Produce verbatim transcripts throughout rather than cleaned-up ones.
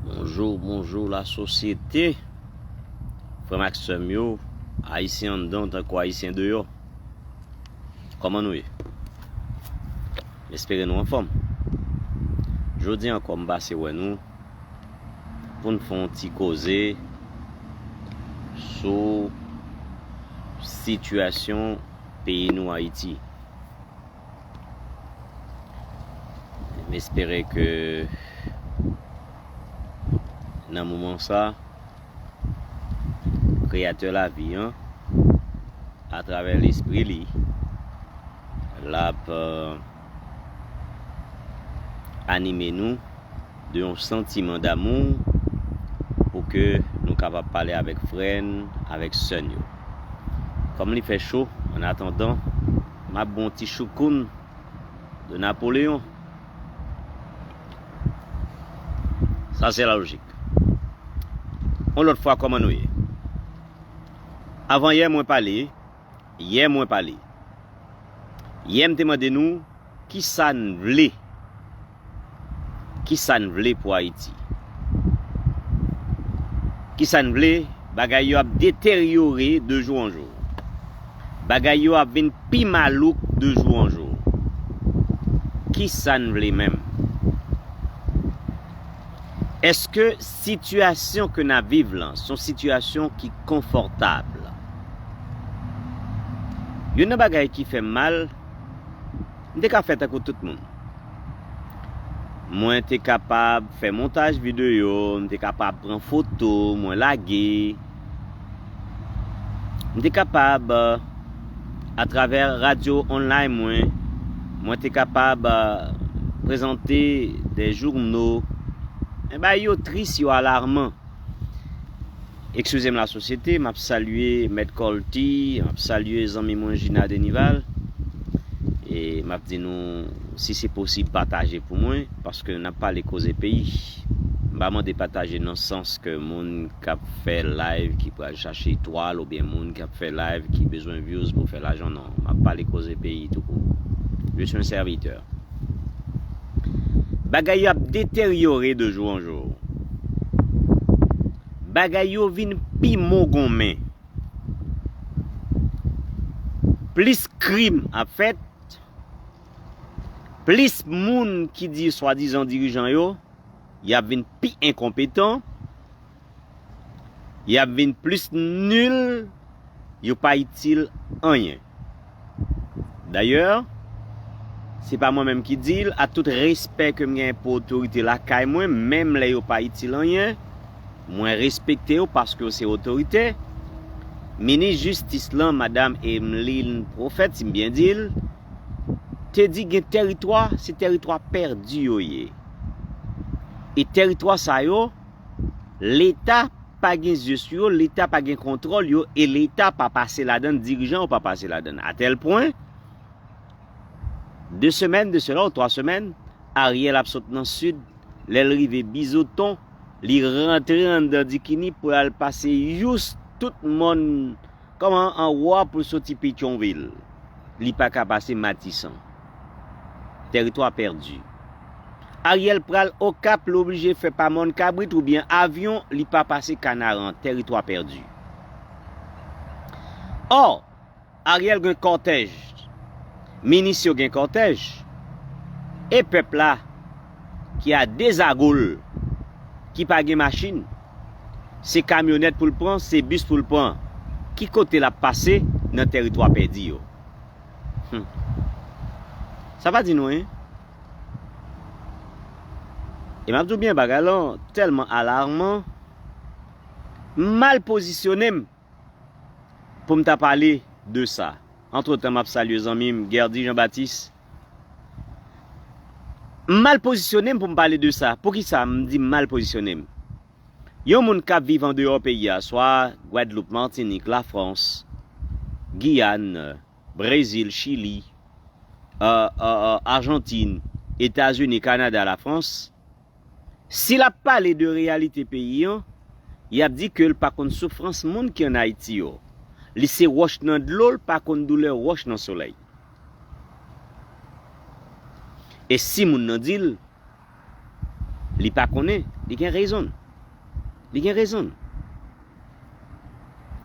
Bonjou, bonjou lasosyete. Frè m ak sè m yo, Ayisyen anndan tankou Ayisyen deyò. Kòman nou ye? M espere nou anfòm. Jodi ankò, m pase wè nou pou n fè yon ti koze sou sitiyasyon peyi nou, Ayiti. M espere ke nan moman sa, Kreyatè lavi an, atravè Lespri li, l ap, euh, anime nou de yon santiman damou pou ke nou kapab pale avèk frè n, avèk sè n yo. Kòm li fè cho, an atandan, m ap ba w yon ti choukoun de Napoleyon. Sa se la lojik. Yon lòt fwa, kòman nou ye? Avan yè mwen pale, yè mwen pale. Yè m te mande nou kisa n vle. Kisa n vle pou Ayiti? Kisa n vle? Bagay yo ap deteryore de jou an jou. Bagay yo ap vin pi malouk de jou an jou. Kisa n vle menm? Èske sitiyasyon ke n ap viv lan, se yon sitiyasyon ki konfòtab? Youn nan bagay ki fè m mal, m te ka fè tankou tout moun. Mwen te kapab fè montaj videyo, m te kapab pran foto, mwen lage. M te kapab, euh, atravè radyo online mwen, mwen te kapab, euh, prezante de jouno. Men bagay yo tris, yo alarman. Eskize m lasosyete, m ap salye Mèt Kòlti, m ap salye zanmi mwen Jina Denival. E m ap di nou, si se posib, pataje pou mwen, paske n ap pale koze peyi. M pa mande pataje nan sans ke moun k ap fè live ki pral chache etwal oubyen moun k ap fè live ki bezwen views pou fè lajan, non. M ap pale koze peyi toukout. Je suis un serviteur. Bagay yo ap deteryore de jou an jou. Bagay yo vin pi mongonmen. Plis krim ap fèt, plis moun ki di swadizan dirijan yo, y ap vin pi enkonpetan, y ap vin plis nil, yo pa itil anyen. Dayè, se pa mwen menm ki di l, ak tout respè ke m gen pou otorite lakay mwen, menm lè yo pa itil anyen, mwen respekte yo paske yo se otorite. Minis jistis lan, Madam Emeline Prophète, si m byen di l, te di gen tèritwa, se tèritwa pèdi yo ye. E tèritwa sa yo, Leta pa gen zye sou yo, Leta pa gen kontwòl yo, e Leta pa pase ladan, dirijan yo pa pase ladan. A tèl pwen, de semèn de sela ou twa semèn, Ariel ap sot nan sid, lè l rive Bizoton, li rantre anndan Dikini pou l al pase yous tout mòn kòman anwo a pou l soti Petyonvil. Li pa ka pase Matisan. Tèritwa pèdi. Ariel pral Okap, li oblije fè pa Mòn Kabrit oubyen avyon, li pa pase Kanaran. Tèritwa pèdi. Ò, Ariel gen kòtèj. Minis yo gen kòtèj. E pèp la ki a dezagol, ki pa gen machin, se kamyonèt pou l pran, se bis pou l pran. Ki kote l ap pase nan tèritwa pèdi yo? Hmm. Sa pa di nou anyen. E m ap di w byen, bagay lan tèlman alarman. M mal pozisyone m pou m ta pale de sa. Antretan, m ap salye zanmi m, Guerdy Jean Baptiste. M mal pozisyone m pou m pale de sa. Poukisa m di m mal pozisyone m? Yon moun k ap viv andeyò peyi a, swa Gwadloup, Matinik, Lafrans, Giyàn, Brezil, Chili, euh, euh, euh, Ajantin, Etazini, Kanada, Lafrans, Si l ap pale de reyalite peyi an, y ap di ke l pa konn soufrans moun ki ann Ayiti yo. Li se wòch nan dlo, l pa konn doulè wòch nan solèy. E si moun nan di l, li pa konnen, li gen rezon l. Li gen rezon l.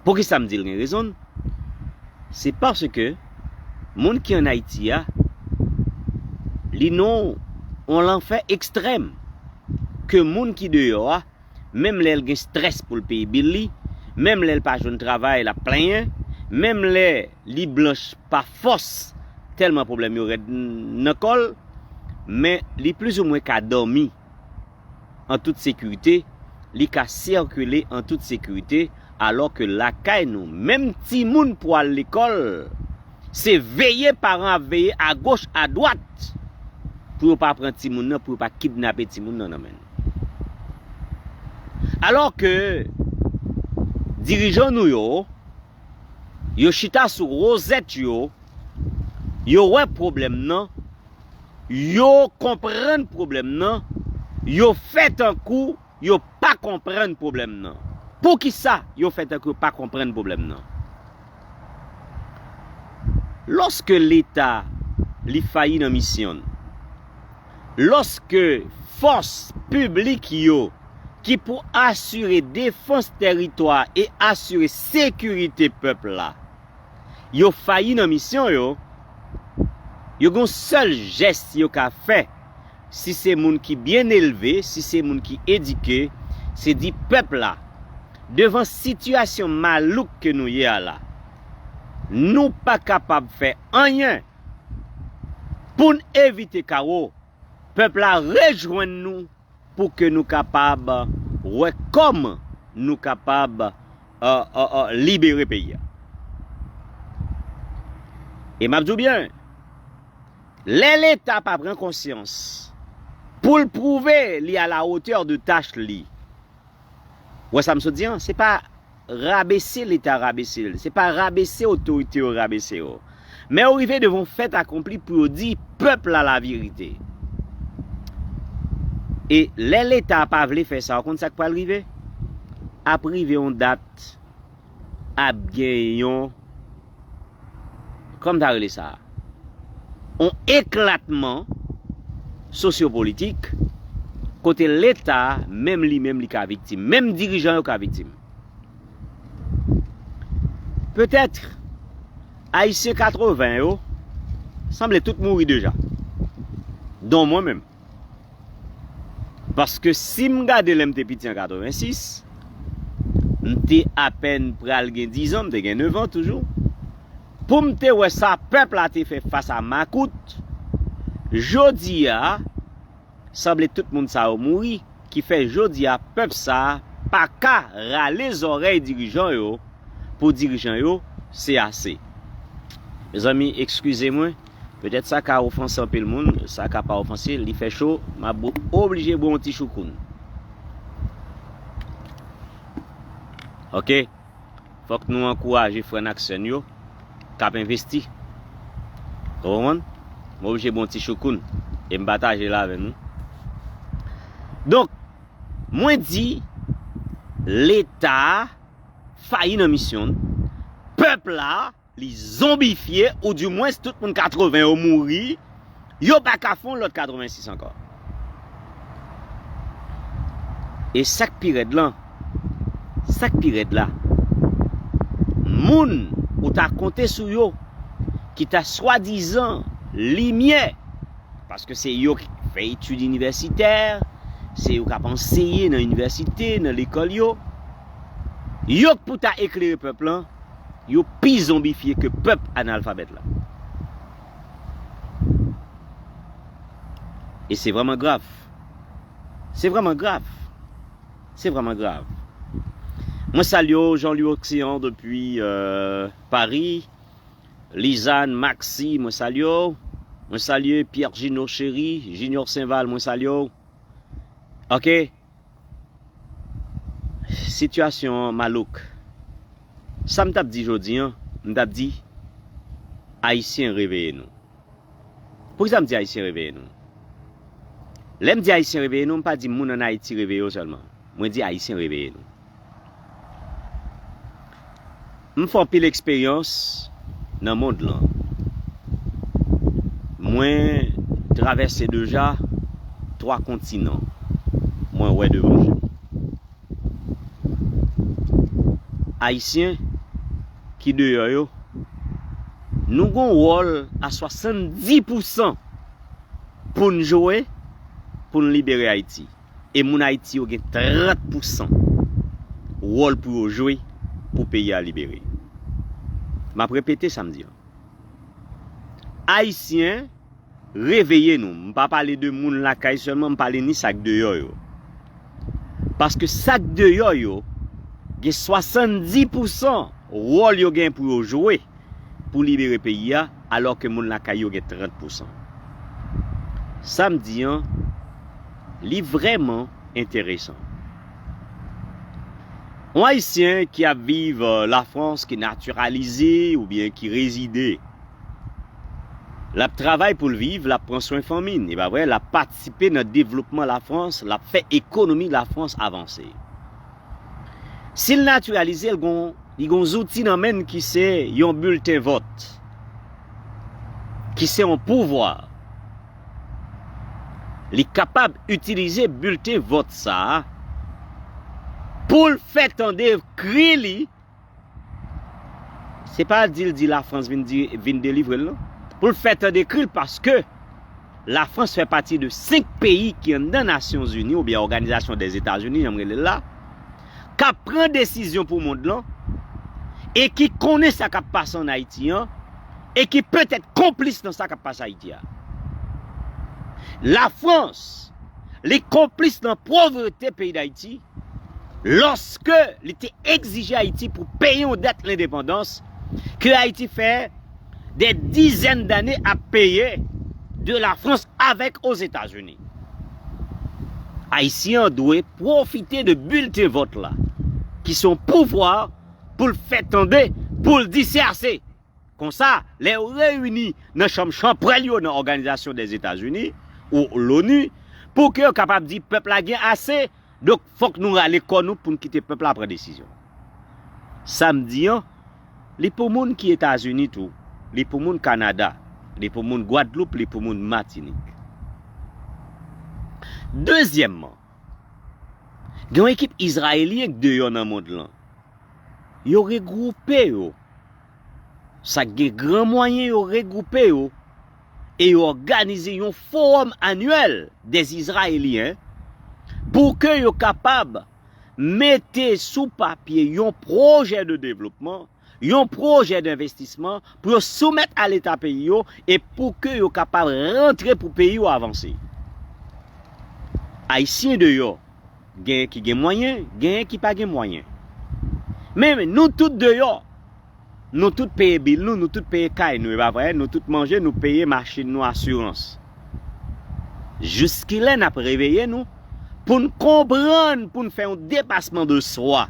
Poukisa m di l gen rezon l? Se paske moun ki ann Ayiti a, li nan yon lanfè ekstrèm ke moun ki deyò a, menm lè l gen strès pou l peye bil li, menm lè l pa jwenn travay, l ap plenyen, menm lè li blanch pa fòs, tèlman pwoblèm yo rèd nan kò l, men li plizoumwen ka dòmi an tout sekirite, li ka sikile an tout sekirite, alò ke lakay nou, menm timoun pou al lekòl, se veye paran ap veye agoch, adwat, pou yo pa pran timoun nan, pou yo pa kidnape timoun nan nan men l. Alò ke dirijan nou yo, yo chita sou wozèt yo, yo wè pwoblèm nan, yo konprann pwoblèm nan, yo fè tankou yo pa konprann pwoblèm nan. Poukisa yo fè tankou yo pa konprann pwoblèm nan? Lòske Leta li fayi nan misyon l, lòske fòs piblik yo ki pou asire defans tèritwa e asire sekirite pèp la, yo fayi nan misyon yo, yo gen yon sèl jès yo ka fè, si se moun ki byen elve, si se moun ki edike, se di pèp la, devan sitiyasyon malouk ke nou ye a la, nou pa kapab fè anyen pou n evite kawo. Pèp la rejwenn nou pou ke nou kapab wè kòman nou kapab, euh, euh, euh, libere peyi a. E m ap di w byen, lè Leta pa pran konsyans pou l pwouve li à la hauteur de tâche li, ou wè sa m sot di an? Se pa rabese Leta rabese l, se pa rabese otorite yo rabese yo. Men yo rive devan yon fèt akonpli pou yo di pèp la laverite. E lè Leta pa vle fè sa, ou konn sa k pral rive? Ap rive yon dat, ap gen yon, kòman ta rele sa? Yon eklatman sosyopolitik, kote Leta, menm li menm, li ka viktim. Menm dirijan yo ka viktim. Petèt, Ayisyen katreven yo, sanble tout mouri deja. Don mwen menm. Paske si m gade lè m te piti an katrevensis, m te apèn pral gen dizan, m te gen nevan toujou. Pou m te wè sa pèp la te fè fas a makout, jodi a, sanble tout moun sa yo mouri, ki fè jodi a pèp sa a pa ka rale zòrèy dirijan yo, pou dirijan yo, se ase. Mezanmi, eskize mwen, petèt sa ka ofanse anpil moun, sa ka pa ofanse, li fè cho, m ap oblije bwè yon ti choukoun. Oke? Fòk nou ankouraje frè n ak sè n yo k ap envesti. Ou konprann? M oblije bwè yon ti choukoun e m pataje l avè nou. Donk, mwen di, Leta fayi nan misyon l, pèp la, li zonbifye, oudimwens tout moun katreven yo mouri, yo pa ka fè yon lòt katrevensis ankò. E sa k pi rèd lan, sa k pi rèd la, moun ou ta konte sou yo, ki ta swadizan limyè, paske se yo ki fè etid inivèsitè, se yo k ap anseye nan inivèsite, nan lekòl yo, yo k pou ta eklere pèp lan, yo pi zonbifye ke pèp analfabèt la. E se vrèman grav. Se vrèman grav. Se vrèman grav. Mwen salye w, Jean-Louis Océan depi, euh, Paris. Lizanne, Maxi, mwen salye w. Mwen salye Pierre Gino Chéri, Junior Saint-Val, mwen salye w. Oke. Sitiyasyon an malouk. Sa m t ap di jodi an, m t ap di, Ayisyen, reveye nou. Poukisa m di Ayisyen, reveye nou? Lè m di Ayisyen reveye nou, m pa di moun ann Ayiti reveye yo sèlman. Mwen di Ayisyen reveye nou. M fè anpil eksperyans nan mond lan. Mwen travèse deja twa kontinan. Mwen wè devan je m. Ayisyen ki deyò yo, nou gon wòl a swasanndis pousan pou n jwe pou n libere Ayiti. E moun Ayiti yo gen trant pousan wòl pou yo jwe pou peyi a libere. M ap repete sa m di an. Ayisyen, reveye nou. M pa pale de moun lakay sèlman, m pale ni sa k deyò yo. Paske sa k deyò yo gen swasanndis pousan wòl yo gen pou yo jwe pou libere peyi a, alò ke moun lakay yo gen trant pousan. Sa m di an, li vrèman enteresan. Yon Ayisyen ki ap viv, euh, Lafrans, ki natiralize oubyen ki rezide, l ap travay pou l viv, l ap pran swen fanmi n, e pa vre, l ap patisipe nan devlopman Lafrans, l ap fè ekonomi Lafrans avanse. Si l natiralize, l gon, li gon zouti nan men l ki se yon bilten vòt, ki se yon pouvwa. Li kapab itilize bilten vòt sa a pou l fè tande kri li. Se pa di l di Lafrans vin, di, vin delivre l, non. Pou l fè tande kri l, paske Lafrans fè pati de senk peyi ki anndan Nasyonzini oubyen Òganizasyon dèzetazini, jan m rele l la, k ap pran desizyon pou mond lan e ki konnen sa k ap pase ann Ayiti an e ki petèt konplis nan sa k ap pase Ayiti a. Lafrans, li konplis nan povrete peyi Dayiti lòske li te egzije Ayiti pou peye yon dèt lendepandans ke Ayiti fè dè dizèn dane ap peye de Lafrans avèk Ozetazini. Ayisyen an dwe pwofite de bilten vòt la, ki se yon pouvwa pou l fè tande, pou l di se ase. Konsa, lè yo reyini nan chanm chanpwèl yo nan Òganizasyon dèzetazini ou loni, pou ke yo kapab di pèp la gen ase, donk fòk nou rale kò nou pou n kite pèp la pran desizyon. Sa m di an, li pou moun ki Etazini tou, li pou moun Kanada, li pou moun Gwadloup, li pou moun Matinik. Dezyèmman, gen yon ekip Izrayelyen k deyò nan mond lan. Yo regwoupe yo. Sa k gen gran mwayen yo regwoupe yo e yo òganize yon fowòm anyèl dè Izrayelyen pou ke yo kapab mete sou papye yon pwojè de devlopman, yon pwojè denvestisman pou yo soumèt a Leta peyi yo e pou ke yo kapab rantre pou peyi yo avanse. Ayisyen deyò, genyen ki gen mwayen, genyen ki pa gen mwayen. Men nou tout deyò, nou tout peye bil nou, nou tout peye kay nou, e pa vre, nou tout manje, nou peye machin nou asirans. Jiskilè n ap reveye nou pou n konprann, pou n fè yon depasman de swa,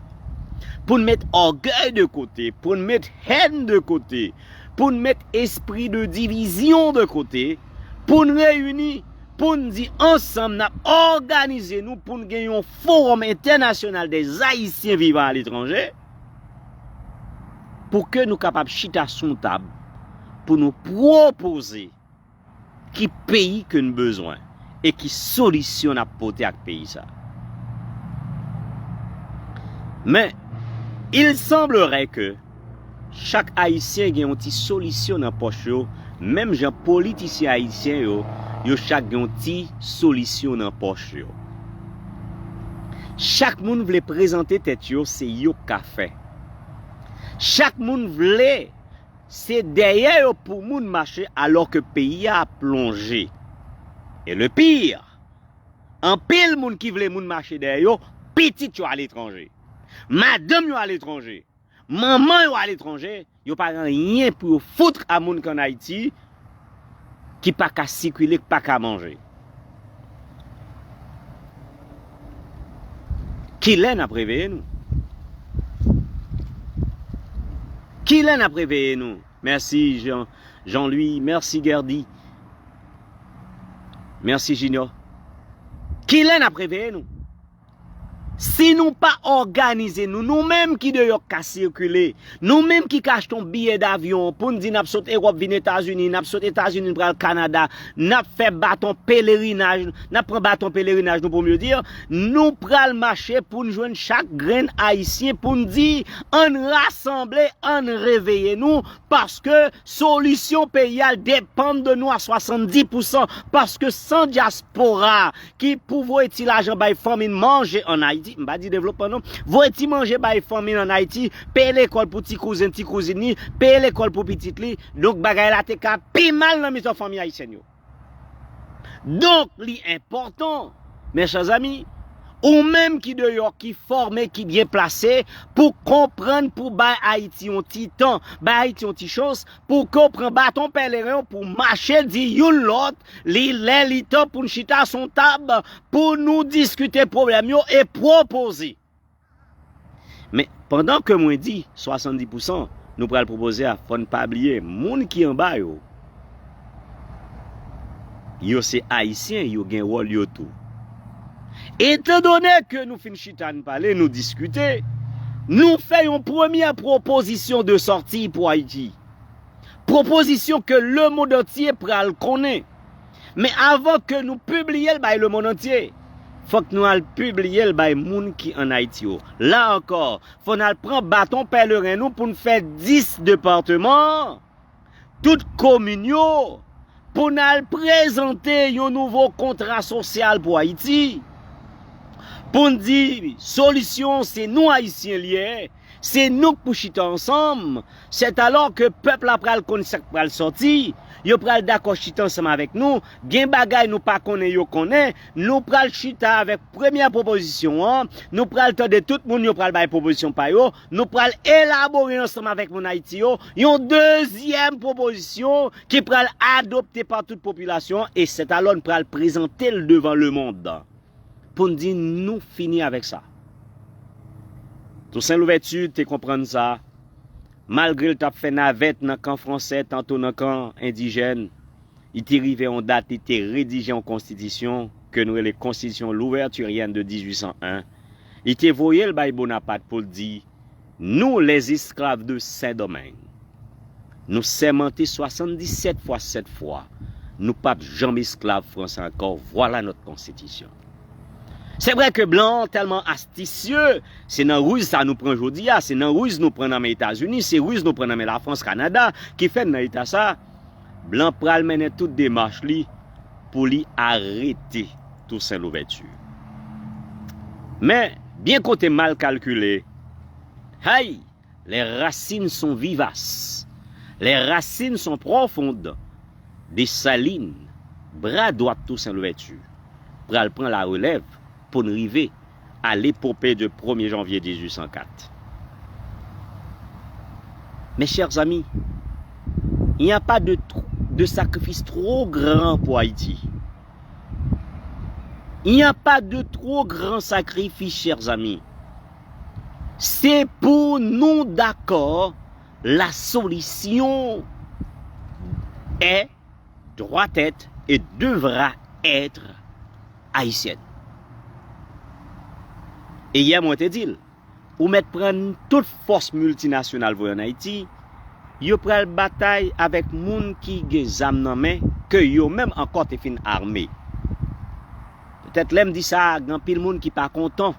pou n met ògèy de kote, pou n met hèn de kote, pou n met espri de divizyon de kote, pou n reyini, pou n di ansanm n ap òganize nou pou n gen yon fowòm entènasyonal dè Ayisyen vivan aletranje, pou ke nou kapab chita sou yon tab pou nou pwopoze ki peyi ke n bezwen e ki solisyon n ap pote ak peyi sa. Men, il semblerait que chak Ayisyen gen yon ti solisyon nan pòch yo, menm jan politisyen ayisyen yo, yo chak gen yon ti solisyon nan pòch yo. Chak moun vle prezante tèt yo, se yo k ka fè. Chak moun vle se dèyè yo pou moun mache alò ke peyi a ap plonje. E le pire, anpil moun ki vle moun mache dèyè yo, pitit yo aletranje, madanm yo aletranje, manman yo aletranje, yo pa gen anyen pou yo fout a moun k ann Ayiti ki pa ka sikile, ki pa ka manje. Kilè n ap reveye nou? Kilè n ap reveye nou? Mèsi Jean, Jean-Louis, mèsi Guerdy, mèsi Junior. Kilè n ap reveye nou? Si nou pa òganize nou, nou menm ki deyò k ka sikile, nou menm ki ka achte yon biyè davyon pou n di n ap sot Ewòp vin Etazini, n ap sot Etazini n pral Kanada, n ap fè baton pelerinaj, n ap pran baton pelerinaj nou pou mye di, nou pral mache pou n jwenn chak grenn Ayisyen pou n di, ann rasanble, ann reveye nou, paske solisyon peyi a depann de nou a swasanndis pousan, paske san dyaspora ki pou voye ti lajan bay fanmi n manje ann Ayiti, m pa di devlopman non, voye ti manje bay fanmi n ann Ayiti, peye lekòl pou ti kouzen, ti kouzin li, peye lekòl pou pitit li, donk bagay la te ka pi mal nan mitan fanmi ayisyèn yo. Donk, li enpòtan, mes chers amis, ou menm ki deyò, ki fòme, ki byen plase, pou konprann, pou bay Ayiti yon ti tan, bay Ayiti yon ti chans, pou ke w pran baton pèleren w pou mache di youn lòt, li lè, li tan pou n chita sou yon tab, pou nou diskite pwoblèm yo e pwopoze. Men, pandan ke mwen di swasanndis pousan nou pral pwopoze a, fò n pa bliye, moun ki anba yo, yo se Ayisyen, yo gen wòl yo tou. Etandone ke nou fin chita, n pale, nou diskite, nou fè yon premyè pwopozisyon de sòti pou Ayiti. Pwopozisyon ke lemonn antye pral konnen. Men avan ke nou pibliye l bay lemonn antye, fòk nou al pibliye l bay moun ki ann Ayiti yo. La ankò, fò n al pran baton pèleren nou pou n fè dis depatman, tout komin yo, pou n al prezante yon nouvo kontra sosyal pou Ayiti. Pou n di, solisyon se nou Ayisyen li ye, se nou k pou chita ansanm. Sètalò ke pèp la pral konn sa k pral sòti, yo pral dakò chita ansanm avèk nou. Gen bagay nou pa konnen, yo konnen. Nou pral chita avèk premyè pwopozisyon an. Nou pral tande tout moun, yo pral bay pwopozisyon pa yo. Nou pral elabore ansanm avèk moun Ayiti yo yon dezyèm pwopozisyon ki pral adopte pa tout popilasyon an. E sètalò n pral prezante l devan lemonn pou n di nou fini avèk sa. Tousen Louvèti te konprann sa, malgre l t ap fè navèt nan kan fransè, tanto nan kan endijèn, li te rive yon dat, li te redije yon konstitisyon ke nou rele Constitution Louverturienne de dizwisan en. Li te voye l bay Bonapat pou l di, nous, les esclaves de Saint-Domingue, nou sèmante swasanndisèt fwa sèt fwa, nou p ap janm esklav fransè ankò. Voilà notre constitution. Se vre ke blan an tèlman astisye, se nan riz sa nou pran jodi a, se nan riz nou pran nan men Etazini, se riz nou pran nan men Lafrans, Kanada, ki fè n nan eta sa. Blan pral mennen tout demach li pou li arete Tousen Louvèti. Men, byen konte mal kalkile, hey! Les racines sont vivaces. Les racines sont profondes. Desalin, bra dwat Tousen Louvèti, pral pran larelèv pou n rive a lepope de premye janvye dizwisan kat. Mes chers amis, il n'y a pas de, tr- de sacrifice trop grand pour Haïti. Il n'y a pas de trop grand sacrifice, chers amis. Se pou nou dakò, la solution est, doit être et devra être haïtienne. E yè mwen te di l, ou mèt pran tout fòs miltinasyonal voye ann Ayiti, yo pral batay avèk moun ki gen zam nan men, ke yo menm ankò te fin ame. Petèt lè m di sa, gen anpil moun ki pa kontan.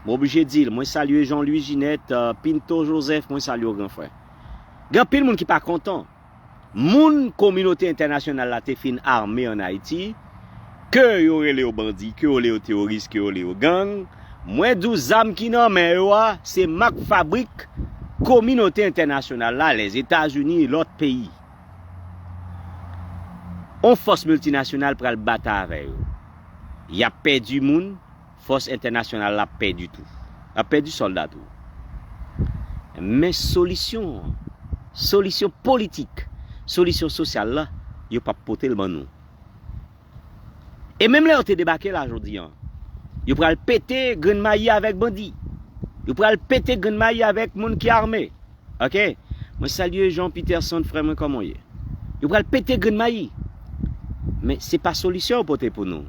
Mwen oblije di l, mwen salye Jean Louis Ginette, euh, Pinto Joseph, mwen salye w gran frè. Gen anpil moun ki pa kontan. Moun kominote entènasyonal la te fin ame ann Ayiti, ke yo rele yo bandi, ke yo rele yo teworis, ke yo rele yo gang, mwen di w zam ki nan men yo a, se mak fabrik kominote entènasyonal la, Lèzetazini e lòt peyi. On fòs miltinasyonal pral batay avè yo. Y ap pèdi moun, fòs entènasyonal la ap pèdi tou. L ap pèdi sòlda tou. Men solisyon an, solisyon politik, solisyon sosyal la, yo p ap pote l ban nou. E menm lè yo te debake la jodi an, yo pral pete grenn mayi avèk bandi. Yo pral pete grenn mayi avèk moun ki ame. Oke? Mwen salye Jean Peterson, frè mwen, kòman w ye? Yo pral pete grenn mayi. Men se pa solisyon yo pote pou nou.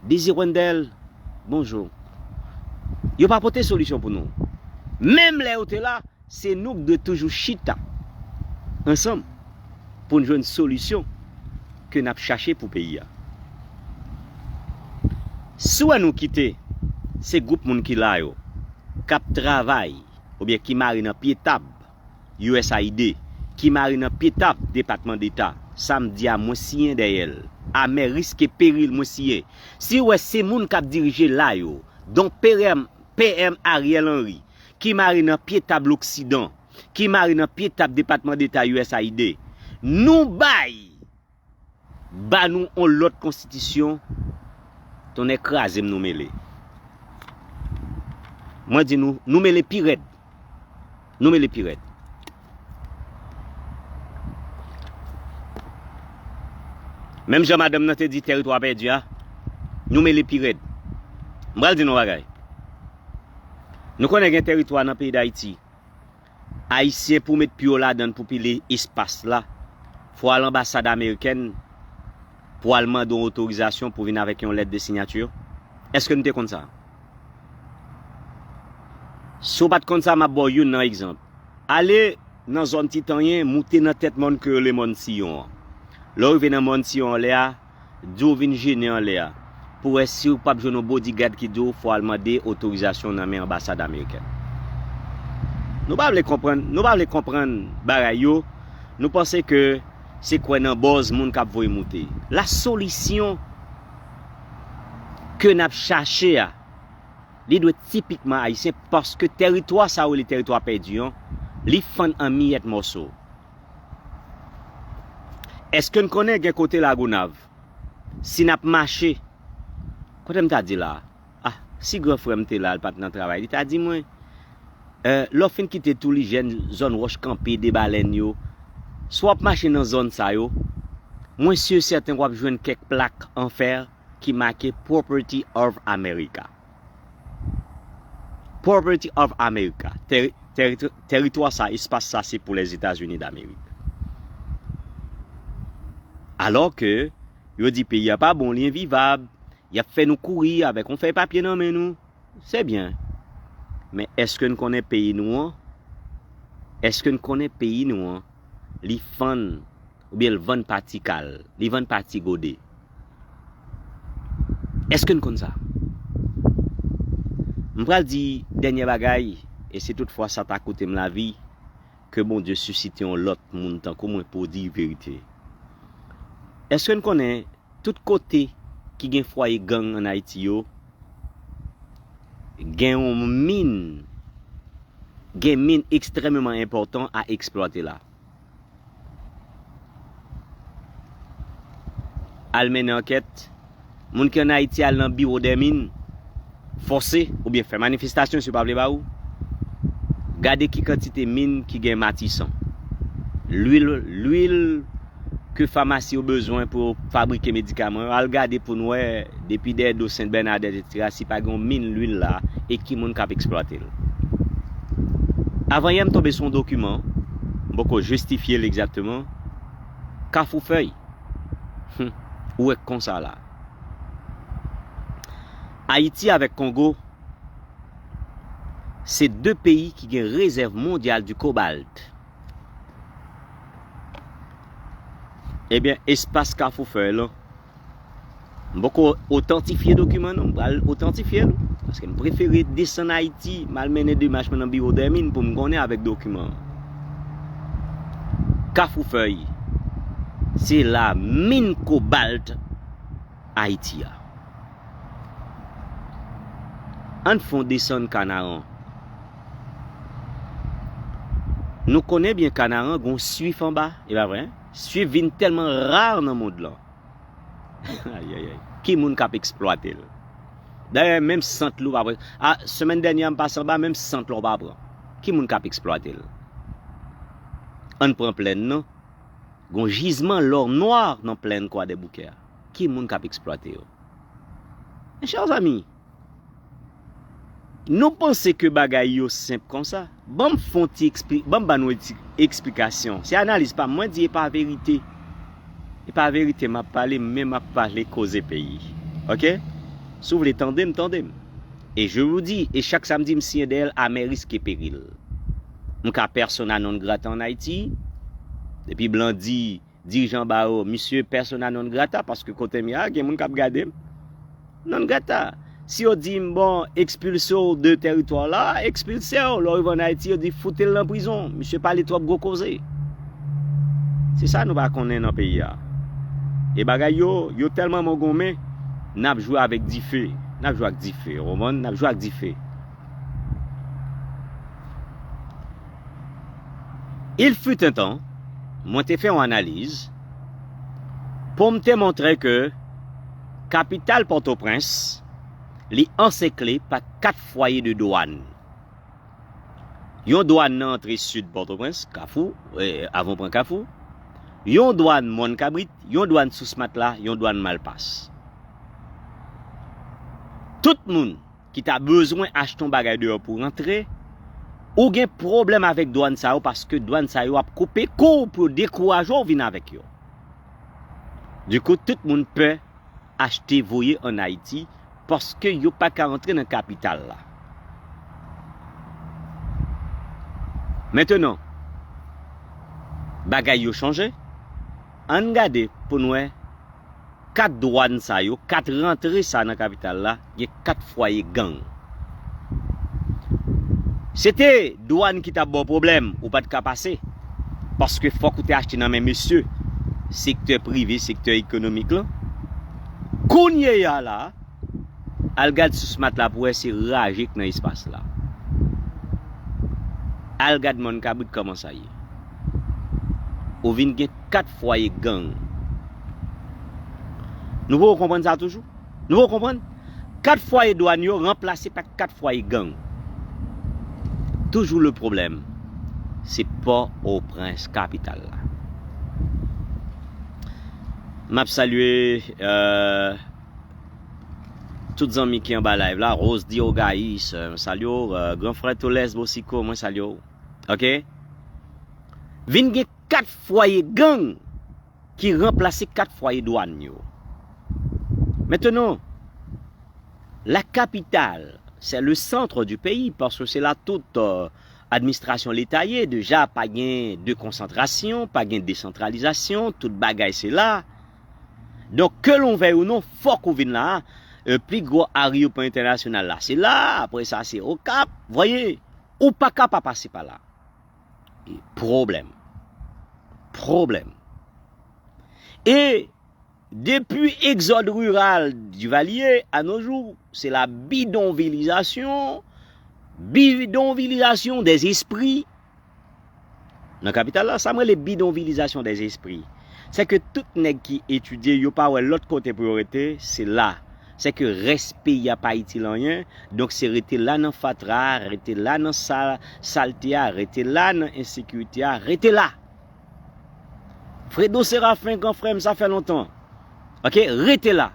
Désir Wendell, bonjou. Yo pa pote solisyon pou nou. Menm lè yo te la, se nou k dwe toujou chita ansanm pou n jwenn solisyon ke n ap chache pou peyi a. Si w wè nou kite, se gwoup moun ki la yo, k ap travay, oubyen ki mare nan pye tab U S A I D, ki mare nan pye tab Depatman Deta, sa m di a, mwen siyen dèyè l. A mè risk e peril, mwen siyen. Si w wè se moun k ap dirije la yo, donk P M, P M Ariel Henry, ki mare nan pye tab Loksidan, ki mare nan pye tab Depatman Deta U S A I D, nou bay, ba nou on lòt konstitisyon, tonnè kraze m, nou mele. Mwen di nou, nou mele pi rèd. Nou mele pi rèd. Menm jan madanm nan te di teritwa pèdi a, nou mele pi rèd. M pral di nou bagay. Nou konnen gen teritwa nan peyi Dayiti. Ayisyen pou met pye yo ladann pou pile espas la, fò al anbasad amerikèn pou al mande yon otorizasyon pou vin avèk yon lèt de siyati. Èske nou te konn sa? Si w pa t konn sa, m ap ba w youn nan egzanp. Ale nan zòn Titanyen, moute nan tèt mòn ke yo rele Mòn Siyon an. Lè w rive nan Mòn Siyon anlè a, di w vin jennen anlè a, pou wè si w p ap jwenn yon bodigad ki di w fò al mande otorizasyon nan men anbasad amerikèn. Nou pa vle konprann, nou pa vle konprann bagay yo. Nou panse ke se kwè nan bòz moun k ap voye moute. La solisyon ke n ap chache a, li dwe tipikman ayisyen, paske teritwa sa yo rele teritwa pèdi an, li fann an miyèt mòso. Èske n konnen gen kote Lagonav? Si n ap mache, kote m ta di la? Ah, si gran frè m te la, l pa t nan travay, li ta di mwen, eh, lè w fin kite Toulijèn, zòn Wòch Kanpe, Debalèn yo, si w ap mache nan zòn sa yo, mwen si e sèten w ap jwenn kèk plak an fè ki make Property of America. Property of America. Teri-, teri-, teritwa sa, espas sa, se pou Lèzetazini Damerik. Alò ke yo di peyi a pa bon, li envivab, y ap fè nou kouri avèk yon fèy papye nan men nou. Se byen. Men èske n konnen peyi nou an? Èske n konnen peyi nou an? Li fann oubyen l vann pati kal, li vann pati gode. Èske n konn sa? M pral di dènye bagay, e si toutfwa sa ta koute m lavi, ke Bondye sisite yon lòt moun tankou mwen pou di verite. Èske n konnen tout kote ki gen fwaye gang ann Ayiti yo, gen yon min, gen min ekstrèmeman enpòtan a eksplwate la? Al mennen ankèt. Moun ki ann Ayiti al nan biwo dè min, fòse oubyen fè manifestasyon si yo pa vle ba ou. Gade ki kantite min ki gen Matisan. Lwil, lwil ke famasi yo bezwen pou yo fabrike medikaman yo. Al gade pou n wè depi Dèdo, Sent Bènadèt, etsetera, si pa gen yon min lwil la, e ki moun k ap eksplwate l. Avanyè m tonbe sou yon dokiman, m poko jistifye l egzakteman, Kafou Fèy. Hum, ou wè konsa la. Ayiti avèk Kongo, se de peyi ki gen rezèv mondyal di kobalt. Ebyen, espas Kafou Fèy lan, m poko otantifye dokiman non, m pral otantifye l, paske m prefere desann Ayiti, m al mennen demach mwen nan biwo dè min pou m konnen avèk dokiman. Kafou Fèy, se la min kobalt Ayiti a. Ann fè yon desann Kanaran. Nou konnen byen Kanaran gon swif anba, e pa vre? Swif vin tèlman ra nan mond lan. Ayayay. Ki moun k ap eksplwate l? Dayè, menm sant li w pa pran. A, semèn dènyè a, m pase anba, menm sant la w pa pran. Ki moun k ap eksplwate l? Ann pran plèn nan. Gon jizman lò nwa nan plèn Kwadèboukè a. Ki moun k ap eksplwate yo? Mes chers amis, nou panse ke bagay yo senp konsa? Ban m fè yon ti ekspli-, ban m ba nou ti eksplikasyon. Se analiz pa m, mwen di e pa verite. E pa verite m ap pale, men m ap pale koze peyi. Oke? Si w vle tande m, tande m. E je vous dis, e chak sa m di, m siyen dèyè l à mes risques et périls. M ka persona non grata ann Ayiti. Depi blan di dirijan ba yo, misye persona non grata, paske kote m ye a, gen moun k ap gade m. Non grata. Si yo di m, bon, ekspilse w de tèritwa la, ekspilse w. Lè w rive ann Ayiti, yo di, foute l nan prizon. Misye pale twòp gwo koze. Se sa nou pa konnen nan peyi a. E bagay yo, yo tèlman mongonmen, n ap jwe avèk dife. N ap jwe ak dife, ou konprann? N ap jwe ak dife. Il fut un temps, mwen te fè yon analiz pou m te montre ke kapital Pòtoprens, li ansekle pa kat fwaye de dwàn. Yon dwàn nan antre sid Pòtoprens, Kafou, eh, avan w pran Kafou. Yon dwàn Mòn Kabrit, yon dwàn sou Smatla, yon dwàn Malpas. Tout moun ki ta bezwen achte yon bagay deyò pou rantre, ou gen pwoblèm avèk dwàn sa yo, paske dwàn sa yo ap koupe kou w pou yo dekouraje w vin avèk yo. Dikou, tout moun pè achte voye ann Ayiti, paske yo pa ka rantre nan kapital la. Mentenan, bagay yo chanje. Ann gade pou n wè kat dwàn sa yo, kat rantre sa nan kapital la, gen kat fwaye gang. Se te dwàn ki t ap ba w pwoblèm, ou pa t ka pase. Paske fòk ou te achte nan men mesye, sektè prive, sektè ekonomik lan. Kounye a la, al gad sou Smatla pou wè se raje k nan espas la. Al gad Mòn Kabrit kòman sa ye. Ou vin gen kat fwaye gang. Nou poko konprann sa toujou? Nou poko konprann? Kat fwaye dwàn yo ranplase pa kat fwaye gang. Toujou le pwoblèm, se Pòtoprens, kapital la. M ap salye, euh, tout zanmi ki anba live la, Rose Diogais, euh, m salye w, euh, gran frè Tolès Bosiko, mwen salye w. Ok? Vin gen kat fwaye gang ki ranplase kat fwaye dwàn yo. Mentenan, la capitale, c'est le centre du pays, paske se la tout, euh, administrasyon leta ye. Deja, pa gen dekonsantrasyon, pa gen desantralizasyon, tout bagay se la. Donk, ke l on vèy ou non, fòk ou vin la. Euh, pli gwo aryopò entènasyonal la, se la. Apre sa, se Okap. Voyez, ou pa ka pa pase pa la. E pwoblèm. Pwoblèm. E depi egzòd riral Duvalier à nos jours, se la bidonvilizasyon, bidonvilizasyon des esprits. Nan kapital la, sa m rele bidonvilizasyon des esprits. Se ke tout nèg ki etidye, yo pa wè lòt kote pou yo rete, se la. Se ke rès peyi a pa itil anyen, donk se rete la nan fatra, rete la nan sa-, salte a, rete la nan ensekirite a, rete la. Fredo Séraphin, gran frè m, sa fè lontan. Ok, rete la.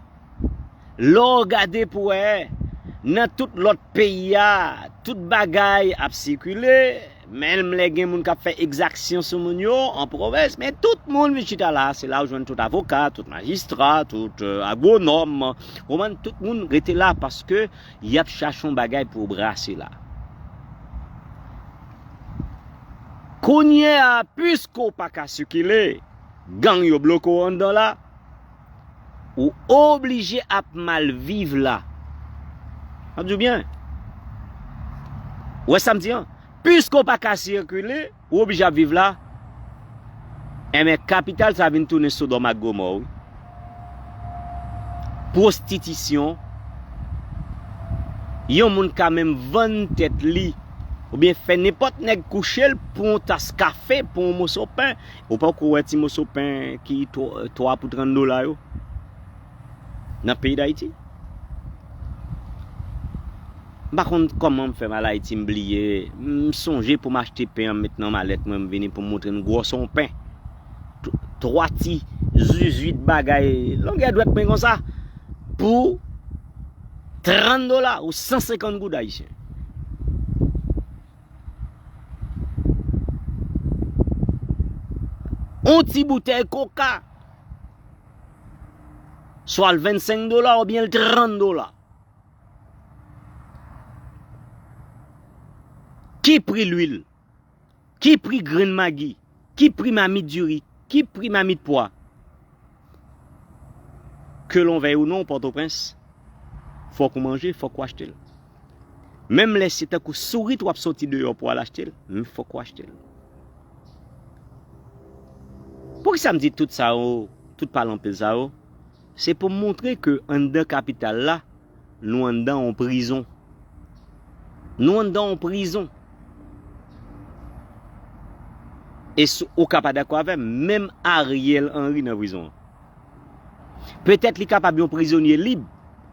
Lè w gade pou wè, nan tout lòt peyi a, tout bagay ap sikile, menm lè gen moun k ap fè egzaksyon sou moun yo, an pwovens, men tout moun vin chita la, se la ou jwenn tout avoka, tout majistra, tout, euh, agwonòm, ou konprann, tout moun rete la paske y ap chache yon bagay pou yo brase la. Kounye a, piske w pa ka sikile, gang yo bloke w anndan la, ou oblije ap mal viv la. M ap di w byen. Ou wè sa m di an? Piske w pa ka sikile, ou oblije ap viv la. Enben, kapital sa vin tounen Sodòm ak Gomò, wi. Pwostitisyon. Yon moun ka menm vann tèt li, oubyen fè nenpòt nèg kouche l pou yon tas kafe, pou yon moso pen. Ou poko wè ti moso pen ki twa, twa pou trant dola yo nan peyi Dayiti? M pa konn kòman m fè m al Ayiti, m bliye. M sonje pou m achte pen an, m met nan malèt mwen, m vini pou m montre n gwòsè yon pen. T-, twa ti zuzuit bagay, longè dwèt mwen konsa, pou trant dola ou san senkant goud ayisyen. On ti boutèy koka, swa l vennsenk dola oubyen l trant dola. Ki pri lwil? Ki pri grenn magi? Ki pri mamit diri? Ki pri mamit pwa? Ke l'on veuille ou non, Pòtoprens, fòk ou manje, fòk ou achte l. Menm lè se tankou sourit w ap soti deyò pou al achte l, men fòk ou achte l. Poukisa m di tout sa yo, tout pale anpil sa yo? Se pou m montre ke anndan kapital la, nou anndan yon prizon. Nou anndan yon prizon. E si w ka pa dakò avè m, menm Ariel Henry nan prizon an. Petèt li kapab yon prizonye lib.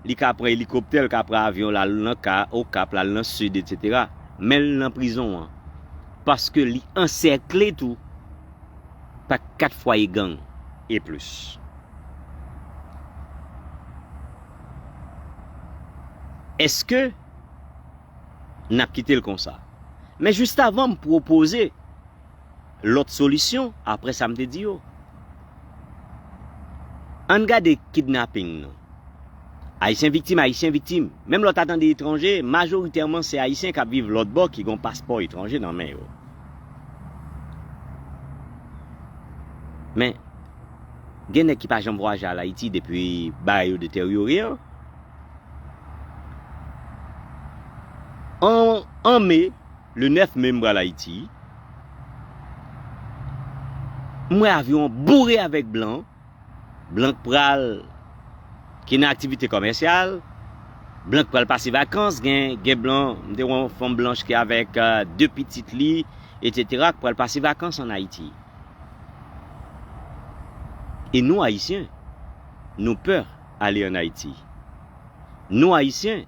Li ka pran elikoptè, li ka pran avyon, l al nan Ka, Okap, l al nan Sid, etsetera. Men l nan prizon an. Paske li ansèkle tou pa kat fwaye gang e plis. Èske n ap kite l konsa? Men jis avan m pwopoze lòt solisyon, apre sa m te di yo. Ann gade kidnaping nan. Ayisyen viktim, Ayisyen viktim. Menm lè w ta tande etranje, majoritèman se Ayisyen k ap viv lòt bò ki gen paspò etranje nan men yo. Men, gen nèg ki pa janm vwayaje al Ayiti depi bagay yo deteryore an. An, an me, le nèf me, m pral Ayiti. M wè avyon an boure avèk blan. Blan k pral, ki nan aktivite kòmèsyal. Blan k pral pase vakans. Gen, gen blan, m te wè yon fanm blanch ki avèk, euh, de pitit li, etsetera, k pral pase vakans ann Ayiti. E nou, Ayisyen, nou pè ale ann Ayiti. Nou, Ayisyen,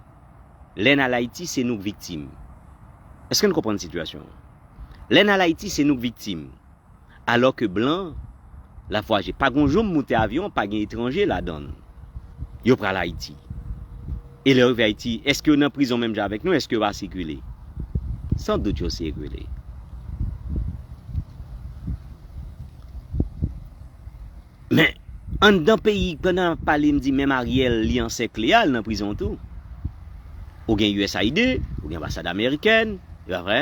lè n al Ayiti, se nou k viktim. Èske n konprann sitiyasyon an? Lè n al Ayiti, se nou k viktim. Alò ke blan, l ap vwayaje. Pa gon jou m moute avyon, pa gen etranje ladan l. Yo pral Ayiti. E lè yo rive Ayiti, èske yo nan prizon menm jan avèk nou? Èske yo pa sikile? San dout yo sikile. Men, anndan peyi, pandan m ap pale, m di menm Ariel, li ansèkle a, l nan prizon tou. Ou gen U S A I D, ou gen anbasad amerikèn, e pa vre?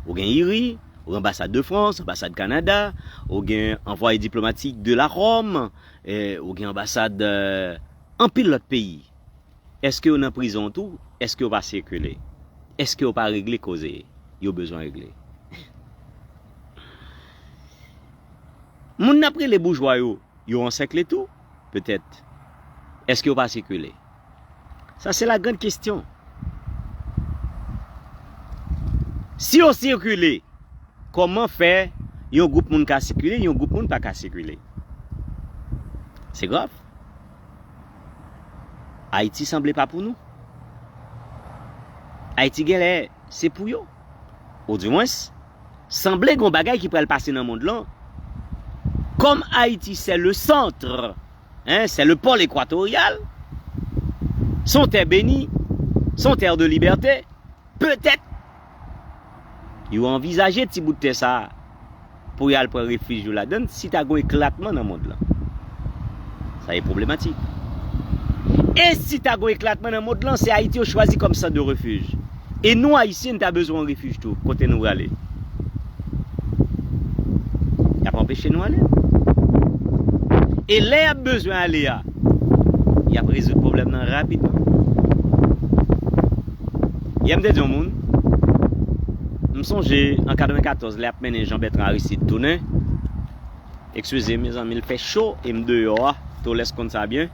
Ou gen IRI, ou gen anbasad de Frans, anbasad Kanada, ou gen anvwaye diplomatik de la Rome, eh, ou gen anbasad, eh, anpil lòt peyi. Èske yo nan prizon tou? Èske yo pa sikile? Èske yo pa regle koze yo bezwen regle? Moun n ap rele boujwa yo, yo ansèkle tou? Petèt. Èske yo pa sikile? Sa se la grande question. Si yo sikile, kòman fè yon gwoup moun ka sikile, yon gwoup moun pa ka sikile? Se grav. Ayiti sanble pa pou nou. Ayiti genlè se pou yo. Ou dimwens, sanble gon bagay ki pral pase nan mond lan. Comme Haïti, c'est le centre, hein, c'est le pôle équatorial, son terre bénie, son terre de liberté, petèt yo anvizaje ti bout tè sa a pou y al pran refij yo ladan l si ta gon eklatman nan mond lan. Sa e pwoblematik. E si ta gon eklatman nan mond lan, se Ayiti yo chwazi kòm sant de refij. E nou, Ayisyen, n ta bezwen yon refij tou, kote nou prale. Y ap anpeche nou ale. E lè y ap bezwen ale a, y ap rezoud pwoblèm nan rapidman. Yè m te di yon moun, m sonje an katrevenkatòz, lè y ap mennen Jean Bertrand Aristide tounen. Eskize, mezanmi, l fè cho e m deyò a. Tolès konn sa byen.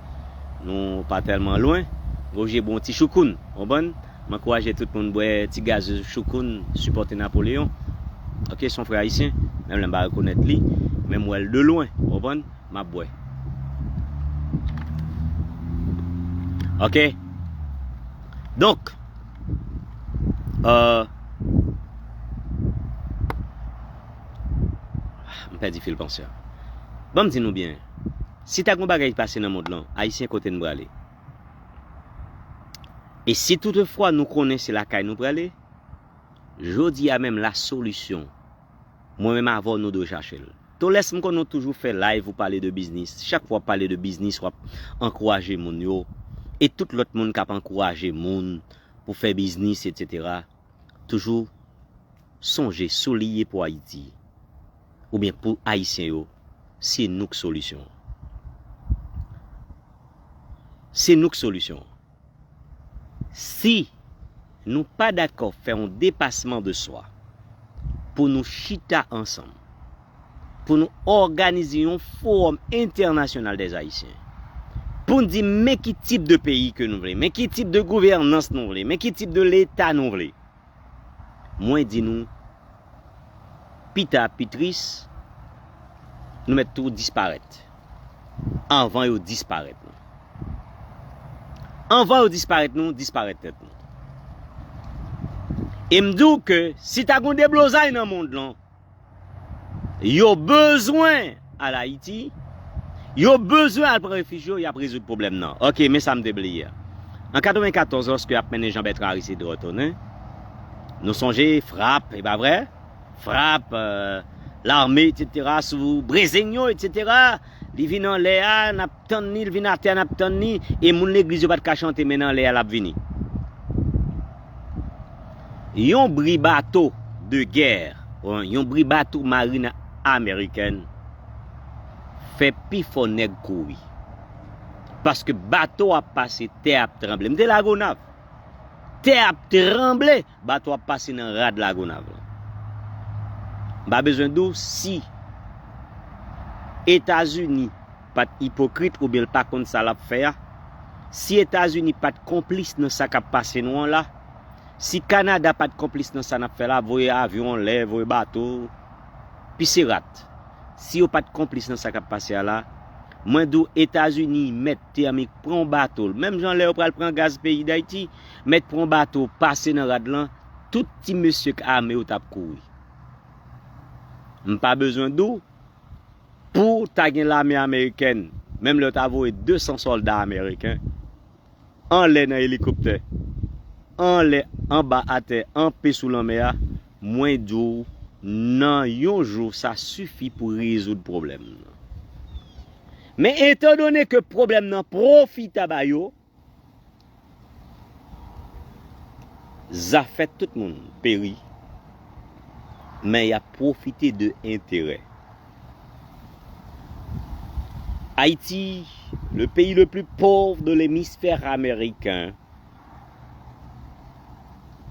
Nou pa tèlman lwen. Oblije bwè yon ti choukoun, konprann? M ankouraje tout moun bwè ti gazeuz choukoun, sipòte Napoleon. Oke, se yon frè ayisyen, menm lè m pa rekonèt li, men m wè l de lwen, konprann? M ap bwè. Oke? Donk, euh, m pèdi fil panse a. Ban m di nou byen, si ta gon bagay ki pase nan mond lan, Ayisyen, kote n prale? E si toutefwa nou konnen se lakay nou prale, jodi a menm la solisyon, mwen menm avè w, nou dwe chache l. Tolès, m konnen w toujou fè live, ou pale de biznis. Chak fwa w ap pale de biznis, w ap ankouraje moun yo. E tout lòt moun k ap ankouraje moun pou fè biznis, etsetera. Toujou sonje, si w lye pou Ayiti, oubyen pou Ayisyen yo, se nou k solisyon an. Se nou k solisyon an. Si nou pa dakò fè yon depasman de swa pou nou chita ansanm, pou nou òganize yon fowòm entènasyonal dè Ayisyen, pou n di men ki tip de peyi ke nou vle, men ki tip de gouvènans nou vle, men ki tip de leta nou vle. Mwen di nou, pita pi tris, nou mèt tou disparèt. Anvan yo disparèt nou. Anvan yo disparèt nou, disparèt tèt nou. E m di w ke si ta gon deblozay nan mond lan, yo bezwen al Ayiti, yo bezwen al pran refij yo, y ap rezoud pwoblèm nan. Oke, men sa m te bliye a. An katrevenkatòz, lòske y ap mennen Jean Bertrand Aristide retounen, nou sonje frap, e pa vre? Frap, euh, lame, etsetera, sou Brezenyo, etsetera. Li vin anlè a, n ap tann li, l vin atè a, n ap tann li. E moun legliz yo pa t ka chante, men n anlè a, l ap vini. Yon bri bato de gè, yon bri bato marin amerikèn fè pifò nèg kouri. Paske bato ap pase, tè ap tranble. M te Lagonav. Tè ap tranble, bato ap pase nan rad Lagonav lan. M pa bezwen di w si Etazini pa t ipokrit oubyen l pa konn sa l ap fè a, si Etazini pa t konplis nan sa k ap pase nou an la, si Kanada pa t konplis nan sa n ap fè la, voye avyon anlè, voye bato, pise rat. Si yo pa t konplis nan sa k ap pase a la, mwen di w Etazini mèt te annik pran yon bato, menm jan lè yo pral pran gaz peyi Dayiti, mèt pran yon bato, pase nan rad lan, tout ti mesye k ame yo t ap kouri. M pa bezwen di w, pou ta gen lame amerikèn, menm lè yo ta voye de san sòlda ameriken, anlè nan elikoptè, anlè, anba atè, anpe sou lanmè a, mwen di w, nan yon jou, sa sifi pou rezoud pwoblèm nan. Men etandone ke pwoblèm nan pwofitab a yo, zafè tout moun peri, men y ap pwofite de enterè. Haïti, le pays le plus pauvre de l'hémisphère américain,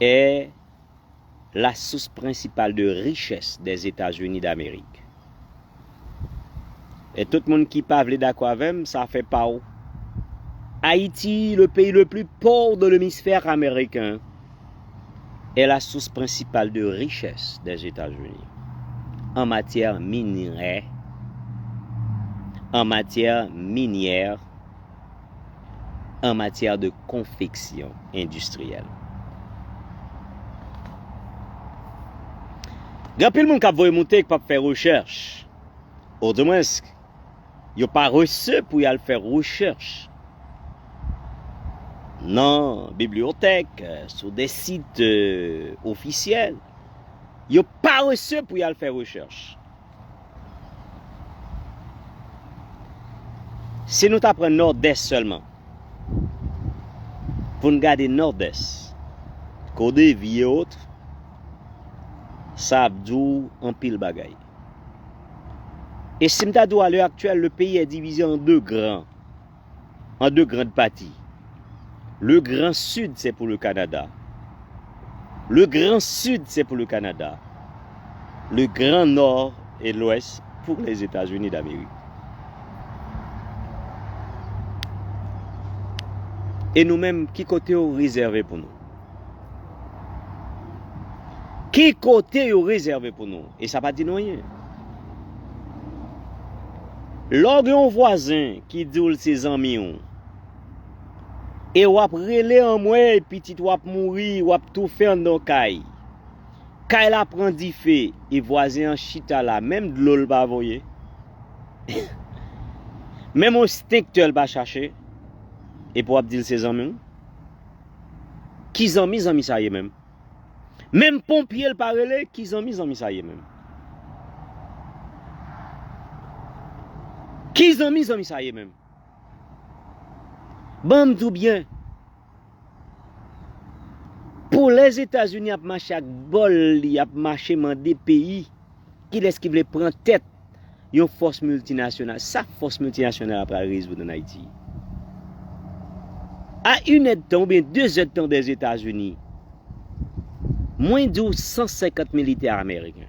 est la source principale de richesse des États-Unis d'Amérique. E tout moun ki pa vle dakò avè m, sa fè pa w. Haïti, le pays le plus pauvre de l'hémisphère américain, est la source principale de richesse des États-Unis. En matière minerai, en matière minière, en matière de confection industrielle. Gen anpil moun k ap voye moute, k p ap fè rechèch. Odimwens, yo parese pou y al fè rechèch nan bibliyotèk, sou de sit, euh, ofisyèl. Yo parese pou y al fè rechèch. Si nou ta pran Nòdès sèlman, pou n gade Nòdès, kote vi e otre, sa ap di w anpil bagay. E si m ta di w, alè aktyèl, le pays est divisé en deux grands, en deux grandes parties. Le Grand Sud, c'est pour le Canada. Le Grand Sud, c'est pour le Canada. Le Grand Nord et l'Ouest pour les États-Unis d'Amérique. E nou menm, ki kote yo rezève pou nou? Ki kote yo rezève pou nou? E sa pa di nou anyen. Lè w gen yon vwazen ki di w l se zanmi w, e w ap rele anmwey, pitit w ap mouri, w ap toufe anndan yon kay. Kay la pran dife, e vwazen an chita la, menm dlo l pa voye. Menm yon estenktè l pa chache, epi w ap di l se zanmi w? Ki zanmi zanmi sa ye menm? Menm ponpye l pa rele, ki zanmi zanmi sa ye menm? Ki zanmi zanmi sa ye menm? Ban m di w byen. Pou Lèzetazini ap mache ak bòl li, ap mache mande peyi, kilès ki vle pran tèt yon fòs miltinasyonal? Sa fòs miltinasyonal la pral rezoud ann Ayiti? A inèdtan oubyen dezèdtan dèzetazini, mwen di w san senkant militè ameriken.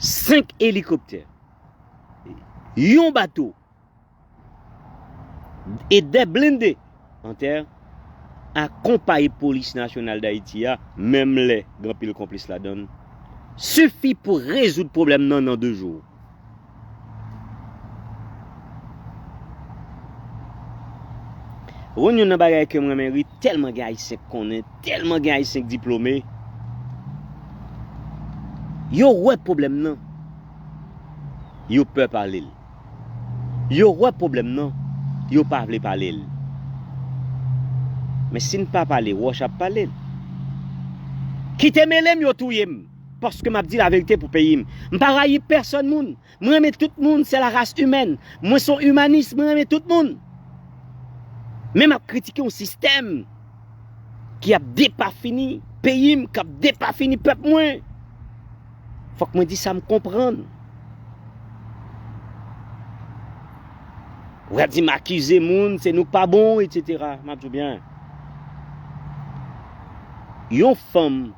Senk elikoptè, yon bato e de blende an tè, akonpaye Polis Nasyonal Dayiti a, menm lè gen anpil konplis ladan l, sifi pou rezoud pwoblèm nan nan de jou. Ou konn youn nan bagay ke mwen renmen ri, tèlman gen Ayisyen k konnen, tèlman gen Ayisyen k diplome, yo wè pwoblèm nan, yo pè pale l. Yo wè pwoblèm nan, yo pa vle pale l. Men si n pa pale, wòch ap pale l. Kite mele m, yo touye m, paske m ap di laverite pou peyi m. M pa rayi pèsòn moun. Mwen renmen tout moun, c'est la race humaine. Mwen se yon imanis, mwen renmen tout moun. Men m ap kritike yon sistèm ki ap depafini peyi m, k ap depafini pèp mwen. Fòk mwen di sa m konprann. Ou ka di m akize moun, se nou k pa bon, etsetera. M ap di w byen. Yon fanm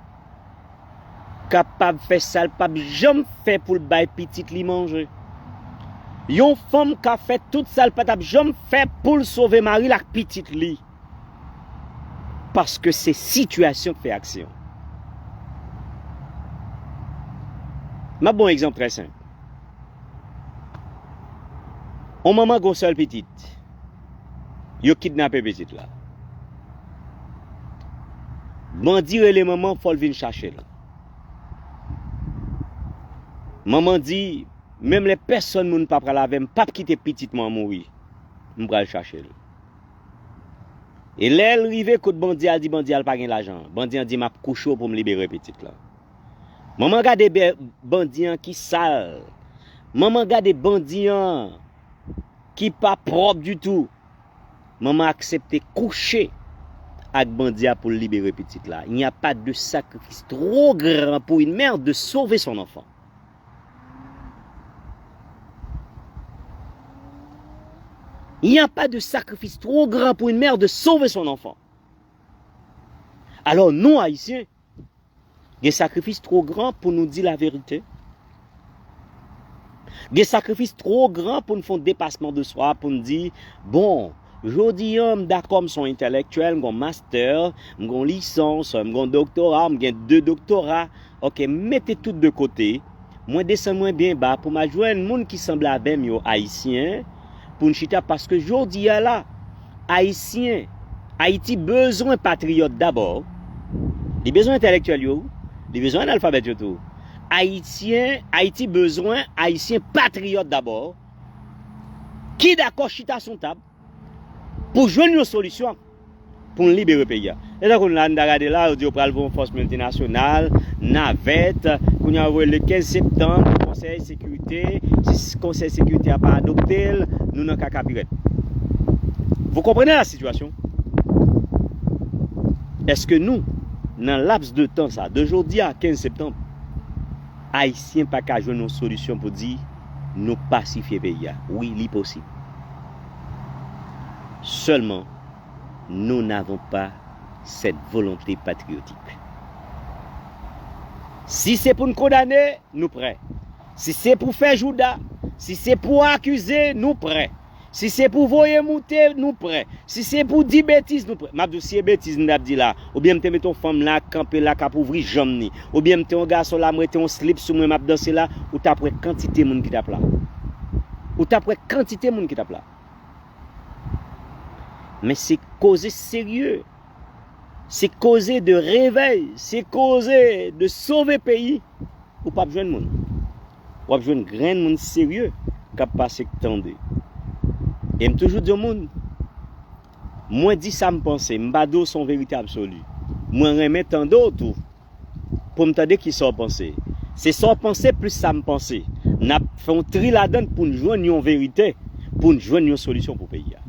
kapab fè sa l p ap janm fè pou l bay pitit li manje. Yon fanm ka fè tout sa l pa t ap janm fè pou l sove mari l ak pitit li. Paske se sitiyasyon k fè aksyon. M ap ba w yon egzanp trè senp. On manman gon sèl pitit. Yo kidnape pitit la. Bandi rele manman, fò l vin chache l. Manman di, menm lè pèsòn moun pa pral avè m, p ap kite pitit mwen an mouri. M pral chache l. E lè l rive kot bandi a, l di bandi a l pa gen lajan. Bandi an di, m ap kouche w pou m libere pitit la. Manman gade bè-, bandi an ki sal. Manman gade bandi an ki pa pwòp ditou. Manman aksepte kouche ak bandi a pou l libere pitit la. Il n'y a pas de sacrifice trop grand pour une mère de sauver son enfant. Il n'y a pas de sacrifice trop grand pour une mère de sauver son enfant. Alò, nou, Ayisyen, gen sakrifis two gran pou nou di laverite. Gen sakrifis two gran pou n fè yon depasman de swa, pou n di, bon, jodi a, m dakò, m se yon entèlektyèl, m gen yon mastè, m gen yon lisans, m gen yon doktora, m gen de doktora. Oke, m mete tout de kote. Mwen desann mwen byen ba pou m al jwenn moun ki sanble avè m yo, Ayisyen, pou n chita, paske jodi a la, Ayisyen, Ayiti bezwen patriyòt dabò. Li bezwen entèlektyèl yo, li bezwen analfabèt yo tou. Ayisyen, Ayiti bezwen Ayisyen patriyòt dabò, ki dakò chita sou yon tab pou jwenn yon solisyon pou n libere peyi a. E tankou la, n ta gade la, yo di yo pral voye yon fòs miltinasyonal, navèt, kounye a yo voye le kenz septanm, Konsèy Sekirite, si Konsèy Sekirite a pa adopte l, nou nan kaka pirèt. Vous comprenez la situation? Èske nou, nan laps de tan sa, de jodi a kenz septanm, Ayisyen pa ka jwenn yon solisyon pou di nou pasifye peyi a? Wi, li posib. Sèlman, nous n'avons pas cette volonté patriotique. Si se pou n kondane, nou prè. Si se pou fè jouda, si se pou akize, nou prè. Si se pou voye moute, nou prè. Si se pou di betiz, nou prè. M ap di w, si e betiz m t ap di la, oubyen m te mete yon fanm la, kanpe la, k ap ouvri janm ni, oubyen m te yon gason la, m rete yon slip sou mwen, m ap danse la, ou t ap wè kantite moun ki t ap la. Ou t ap wè kantite moun ki t ap la. Men se koze serye. Se koze de revèy, se koze de sove peyi, ou p ap jwenn moun. W ap jwenn grenn moun serye k ap pase k tande. E m toujou di yon moun, mwen di sa m panse, m pa di w se yon verite absoli. Mwen renmen tande w tou, pou m tande kisa w panse. Se sa w panse plis sa m panse. N ap fè yon tri ladan l pou n jwenn yon verite. pou n jwenn yon solisyon pou peyi a.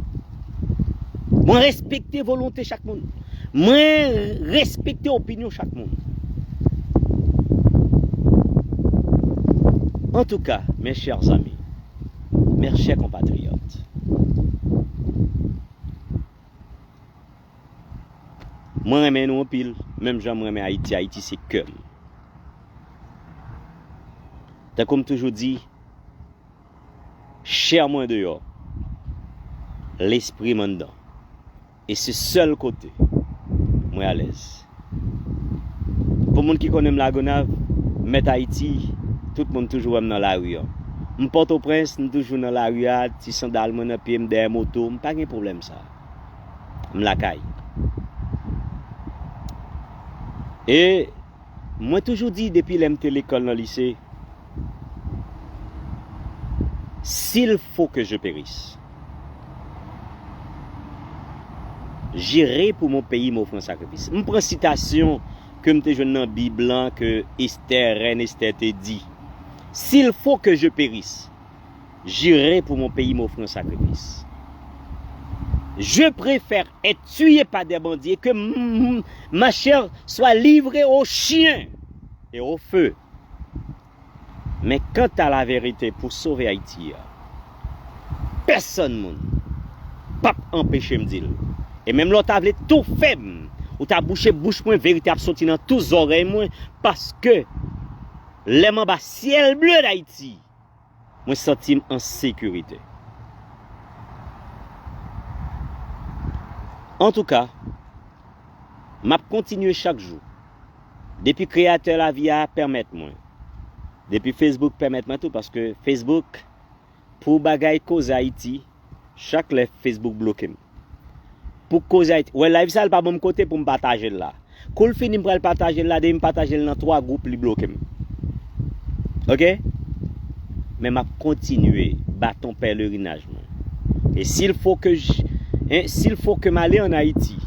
Mwen respekte volonte chak moun. Mwen respekte opinyon chak moun. En tout cas, mes chers amis, mes chers compatriotes, mwen renmen nou anpil, menm jan mwen renmen Ayiti. Ayiti se kè m. Tankou m toujou di, chè mwen deyò, lespri m anndan. E se sèl kote mwen alèz. Pou moun ki konnen m Lagonav, mèt Ayiti, tout moun toujou wè m nan lari an. M Pòtoprens, m toujou nan lari a, ti sandal mwen nan pye m, dèyè moto, m pa gen pwoblèm sa. M lakay. E mwen toujou di depi lè m te lekòl nan lise, s'il faut que je périsse, j'irai pour mon pays, m'offre en sacrifice. M pran sitasyon ke m te jwenn nan Bib lan, ke Estè, rèn Estè te di, s'il faut que je périsse, j'irai pour mon pays, m'offre en sacrifice. Je préfère être tué par des bandits et que m- m- ma chair soit livrée aux chiens et au feu. Men kanta la verite pou sove Ayiti a, pèsonn moun p ap anpeche m di l. E menm lè w ta vle toufe m, ou ta bouche bouch mwen, verite ap soti nan tou zòrèy mwen, paske lè m anba syèl ble Dayiti, mwen santi m an sekirite. Antouka, m ap kontinye chak jou. Depi Kreyatè lavi a pèmèt mwen. Depi Facebook pèmèt mwen tou, paske Facebook, pou bagay koze Ayiti, chak lè Facebook bloke m. Pou koze Ayiti, wè live sa, l pa ban m kote pou m pataje l la. Kou l fini, m pral pataje l la, depi m pataje l nan twa gwoup, li bloke m. Oke? Men m ap kontinye baton pèlerinaj mwen. E s'il faut que je, hein, s'il faut que m ale ann Ayiti,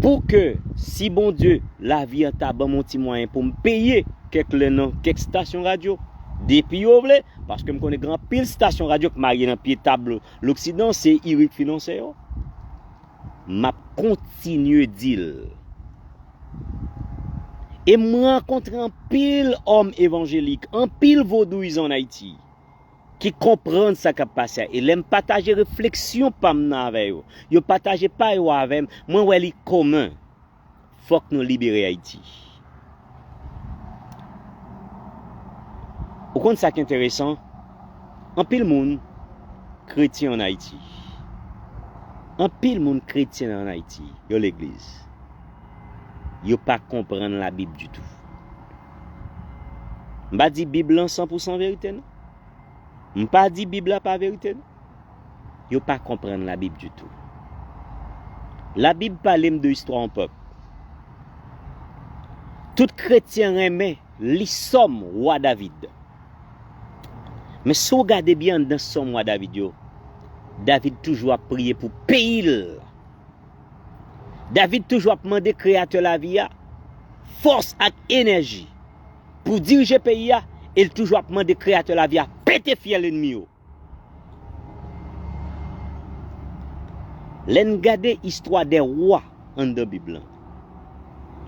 pou ke, si Bondye, lavi an ta ban m yon ti mwayen pou m peye kèk lè nan kèk stasyon radyo, depi yo vle, paske m konnen gen anpil stasyon radyo k marye nan pye tab loksidan, se iri k finanse yo. M ap kontinye di l. E m rankontre anpil òm evanjelik, anpil vodouyizan ann Ayiti ki konprann sa k ap pase a. E lè m pataje refleksyon pa m nan avè yo, yo pataje pa yo avè m, mwen wè li komen. Fòk nou libere Ayiti. Ou konn sa k enteresan? Anpil moun kretyen ann Ayiti. Anpil moun kretyen ann Ayiti, yo legliz. Yo pa konprann Labib ditou. M pa di Bib lan san pou san verite, non. M pa di Bib la pa verite, non. Yo pa konprann Labib ditou. Labib pale m de istwa yon pèp. Tout kretyen renmen li Sòm wa David. Men si w gade byen anndan Sòm wa David yo, David toujou ap priye pou peyi l. David toujou ap mande Kreyatè lavi a fòs ak enèji pou dirije peyi a, e l toujou ap mande Kreyatè lavi a pete fyèl ènmi yo. Lè n gade istwa dè wa anndan Bib lan,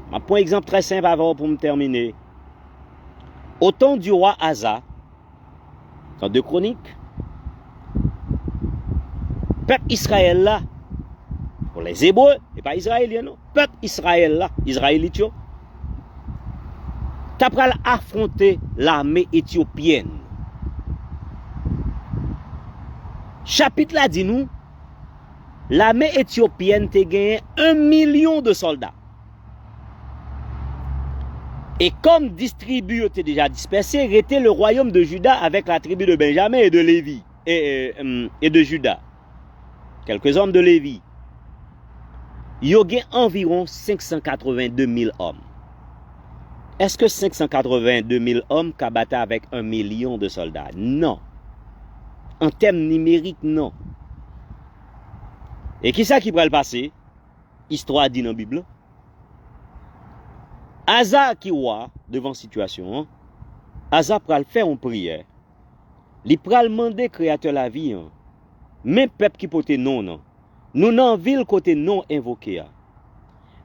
m ap pran egzanp trè senp avè w pou m tèmine. Au temps du roi Asa, dans deux Chroniques, pèp Izrayèl la, pour les Hébreux, e pa Izrayelyen non, pèp Izrayèl la, Izrayelit yo, ta pral afwonte lame etyopyèn. Chapit la di nou, lame etyopyèn te genyen yon milyon de sòlda. E kòm dis tribi yo te deja dispèse, rete le royaume de Juda avec la tribu de Benjamin et de Lévi, et, et, et de Juda. Quelques hommes de Lévi. Yo gen anviwon senk san katreven de mil òm. Èske senk san katreven de mil òm ka batay avèk yon milyon de sòlda? Non. An tèm nimerik, non. E kisa ki pral pase? Istwa di nan Bib lan. Aza ki wa devan sitiyasyon an, Aza pral fè yon priyè. Li pral mande Kreyatè lavi an Men pèp ki pote non w nan. Nou nan vil kote non w envoke a.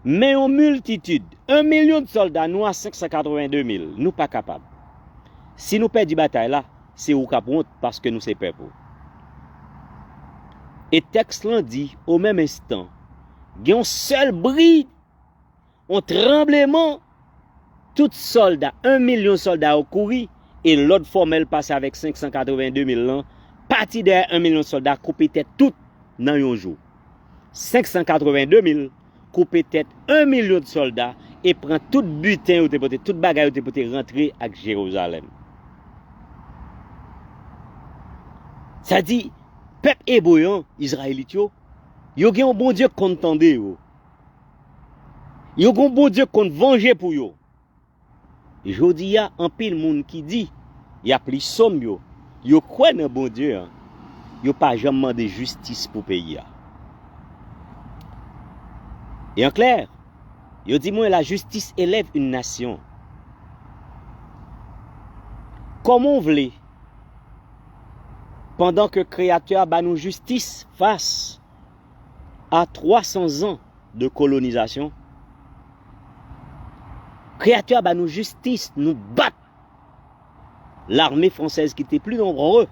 Men yon miltitid, yon milyon de sòlda, nou a senk san katreven de mil, nou pa kapab. Si nou pèdi batay la, se ou k ap wont paske nou se pèp ou. E tèks lan di, o menm enstan, gen yon sèl bri, yon tranbleman, tout sòlda, yon milyon sòlda yo kouri, e lòd fòmèl pase avèk senk san katreven de mil lan, pati dèyè yon milyon sòlda koupe tèt tout nan yon jou. Senk san katreven de mil koupe tèt yon milyon sòlda e pran tout biten yo te pote, tout bagay yo te pote rantre ak Jerizalèm. Sa di, pèp ebre an, Izrayelit yo, yo gen yon Bondye k konn tande yo. Yo gen yon Bondye k konn vanje pou yo. Jodi a, anpil moun ki di y ap li sòm yo, yo kwè nan Bondye an, yo pa janm mande jistis pou peyi a. E an klè, yo di mwen, la justice élève une nation. Kòman w vle, pandan ke Kreyatè a ba nou jistis fas a twa san zan de kolonizasyon, Kreyatè a ba nou jistis, nou bat lame fransèz ki te pli nonbre,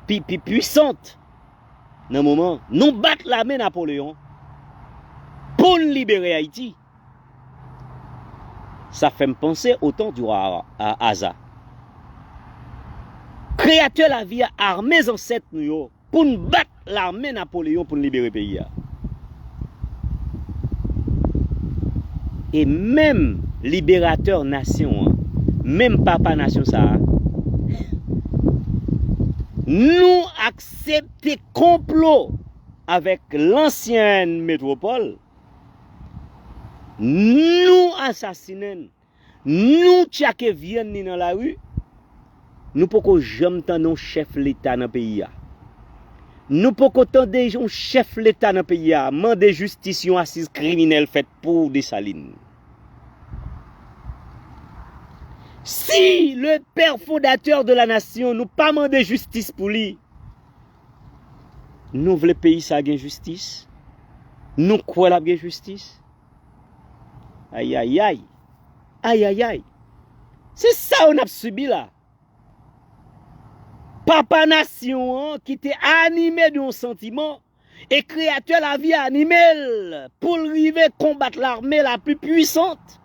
pi, pi pwisant nan moman. Nou bat lame Napoleyon pou n libere Ayiti. Sa fè m panse au temps du roi Aza. Kreyatè lavi a ame zansèt nou yo pou n bat lame Napoleyon pou n libere peyi a. E menm liberatè nasyon an, menm papa nasyon sa a, nou aksepte konplo avèk lansyen metwopòl, nou asasinen l, nou tchake vyann li nan lari. Nou poko janm tande yon chèf leta nan peyi a. Nou poko tande yon chèf leta nan peyi a mande jistis yon asiz kriminèl fèt pou Desalin. Si le père fondateur de la nation nou pa mande jistis pou li, nou vle peyi sa gen jistis? Nou kwè l ap gen jistis? Ayayay. Ayayay. Se sa yo n ap sibi la. Papa nasyon an ki te anime de yon santiman, e Kreyatè lavi a anime l pou l rive konbat lame la pli pwisant.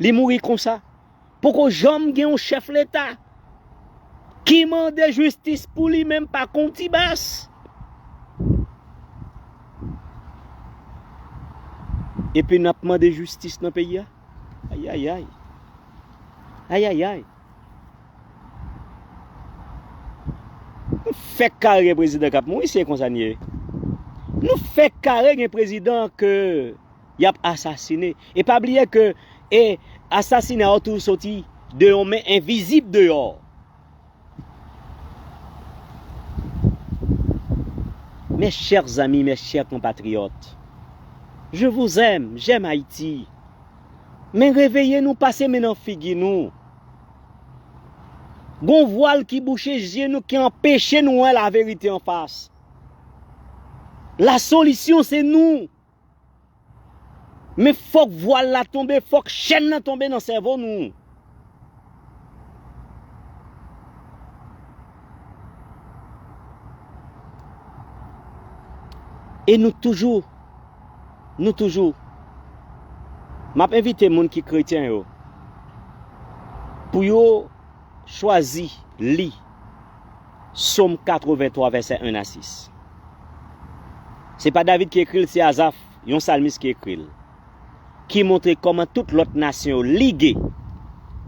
Li mouri konsa. Poko janm gen yon chèf leta ki mande jistis pou li menm pa Kontibas. Epi n ap mande jistis nan peyi a. Ayayay. Ayayay. Nou fèk kare gen prezidan k ap mouri, se konsa n ye. Nou fèk kare gen prezidan ke y ap asasine. E pa bliye ke, e, asasina yo toujou soti de yon men envizib deyò. Mes chers amis, mes chers compatriotes, je vous aime, j'aime Haïti. Men reveye nou, pase men nan figi nou. Gon vwal ki bouche zye nou, ki anpeche nou wè laverite anfas. Lasolisyon se nou. Men fòk vwal la tonbe, fòk chèn nan tonbe nan sèvo nou. E nou toujou, nou toujou, m ap envite moun ki kretyen yo pou yo chwazi li Sòm katrevenntwa, vèsè en a sis. Se pa David ki ekri l, se Azaf, yon salmis ki ekri l, ki montre kòman tout lòt nasyon yo lige,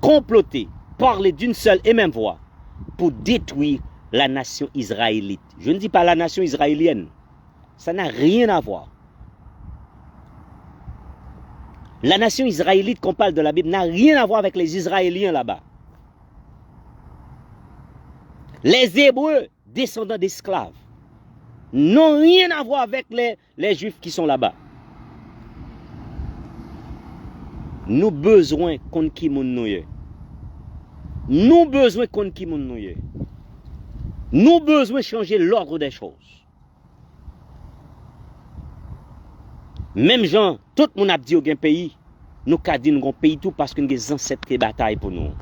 konplote, parle d'une seule et même voix pour détruire la nation israélite. Je ne dis pas la nation israélienne. Ça n'a rien à voir. La nation israélite qu'on parle de la Bible n'a rien à voir avec les Israéliens là-bas. Les Hébreux, descendants d'esclaves, n'ont rien à voir avec les, les Juifs qui sont là-bas. Nou bezwen konn ki moun nou ye. Nou bezwen konn ki moun nou ye. Nou bezwen chanje l'ordre des choses. Menm jan tout moun ap di yo gen peyi, nou ka di nou gon peyi tou paske nou gen zansèt ki te batay pou nou.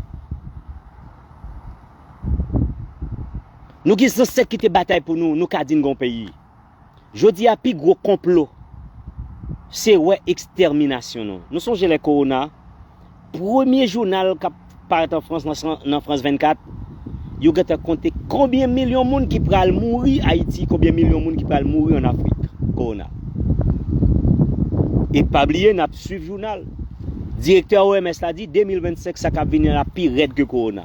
Nou gen zansèt ki te batay pou nou, nou ka di nou gon peyi. Jodi a, pi gwo konplo, se wè ekstèminasyon nou. Nou sonje lè kowona, premye jounal k ap parèt an Frans, nan, nan Frans vennkat, yo gentan konte konbyen milyon moun ki pral mouri Ayiti, konbyen milyon moun ki pral mouri an Afrik, kowona. E pa bliye, n ap swiv jounal. Direktè O M S la di de mil vennsenk, sa k ap vini an ap pi rèd ke kowona.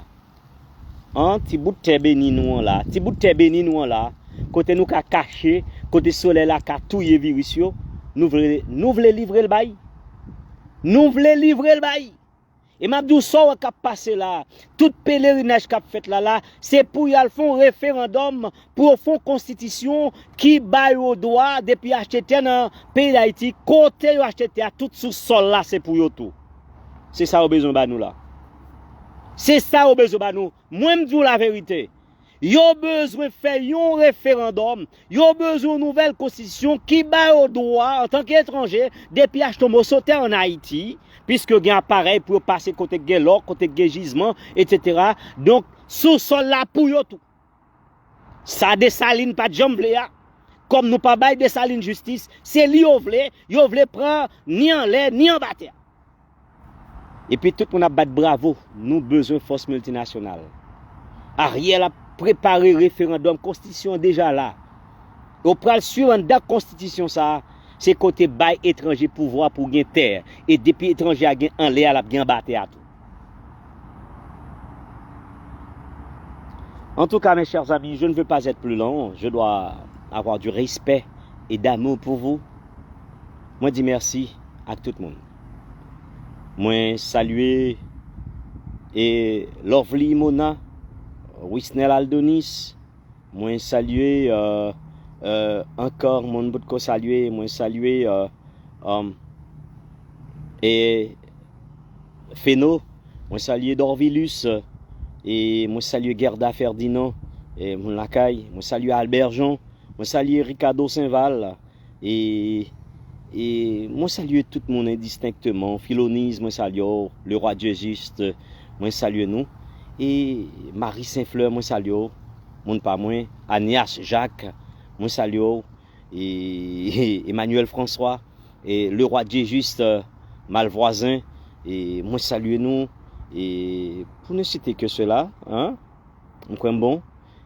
An, ti bout tè beni nou an la, ti bout tè beni nou an la, kote nou ka kache, kote solèy la ka touye viris yo, nou vle, nou vle livre l bay. Nou vle livre l bay. E m ap di w sa w wè k ap pase la, tout pelerinaj k ap fèt la la, se pou y al fè yon referandòm, pou yo fè yon konstitisyon ki ba yo dwa depi achte tè nan peyi Dayiti, kote yo achte tè a, tout sou sòl la se pou yo tou. Se sa yo bezwen ba nou la. Se sa yo bezwen ba nou. Mwen m di w laverite. Yo bezwen fè yon referandòm, yo bezwen yon nouvèl konstitisyon ki ba yo dwa, antanke etranje, depi achte yon moso tè ann Ayiti, piske yo gen aparèy pou yo pase kote k gen lò, kote k gen jizman, etsetera. Donk, sou sòl la pou yo tou. Sa Desalin pa t janm vle a, kòm nou pa bay Desalin jistis, se li yo vle, yo vle pran ni anlè, ni anba tè. Epi tout moun ap bat bravo, nou bezwen fòs miltinasyonal. Ariel ap prepare referandòm, konstitisyon an deja la. Yo pral swiv anndan konstitisyon sa a, se kote bay etranje pouvwa pou gen tè. E depi etranje a gen anlè a, l ap gen anba tè a tou. En tout cas, mes chers amis, je ne veux pas être plus long. Je dois avoir du respect et d'amour pour vous. Mwen di mèsi ak tout moun. Mwen salye e Lovely Mona, Wisnel Aldonis, mwen salye, euh, euh, ankò, moun potko salye, mwen salye, euh, um, e Feno, mwen salye Dorvilus, e mwen salye Gerda Ferdinand, e moun lakay, mwen salye Albert Jean, mwen salye Ricardo Sainval, e, e mwen salye tout moun endistenkteman, Filoniz, mwen salye w, Leroy Dieujuste, mwen salye nou, e Marie Saint Fleur, mwen salye w, moun pa mwen, Anias Jacques, mwen salye w, e Emmanuel François, e Leroy Dieujuste, euh, Malvoisin, e mwen salye nou, e pour ne citer que cela, hein, m kwè m bon,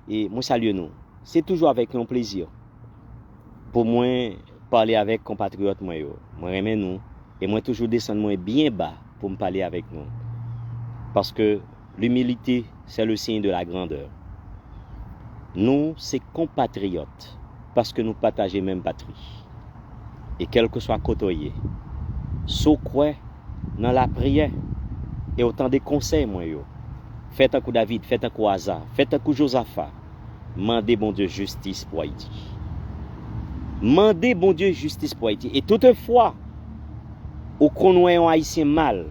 e mwen salye nou. Se toujou avèk yon plezi pou mwen pale avèk konpatriyòt mwen yo. Mwen renmen nou, e mwen toujou desann mwen byen ba pou m pale avèk nou. Paske l'humilité, c'est le signe de la grandeur. Nou se konpatriyòt paske nou pataje menm patri. E kèlkeswa kote w ye, si w kwè nan lapriyè e w tande konsèy mwen yo, fè tankou David, fè tankou Aza, fè tankou Jozafa, mande Bondye jistis pou Ayiti. Mande Bondye jistis pou Ayiti. E toutefwa, ou konn wè yon Ayisyen mal,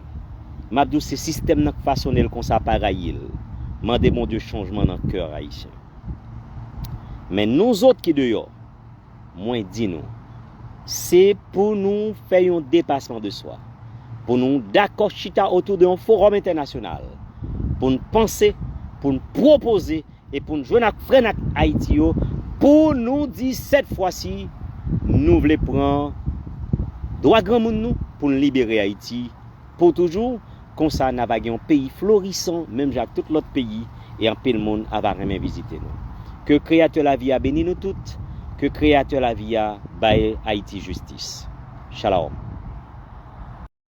m ap di w se sistèm nan k fasonnen l konsa, pa rayi l. Mande Bondye chanjman nan kè Ayisyen. Men nou zòt ki deyò, mwen di nou, se pou nou fè yon depasman de swa, pou nou dakò chita otou de yon fowòm entènasyonal, pou n panse, pou n pwopoze, e pou n jwenn ak frè n ak Ayiti yo, pou nou di sèt fwa si nou vle pran dwa granmoun nou pou n libere Ayiti pou toujou. Konsa, n ava gen yon peyi florisan, menm jan ak tout lòt peyi, e anpil moun ava renmen vizite nou. Ke Kreyatè lavi a beni nou tout, ke Kreyatè lavi a bay Ayiti jistis. Shalom.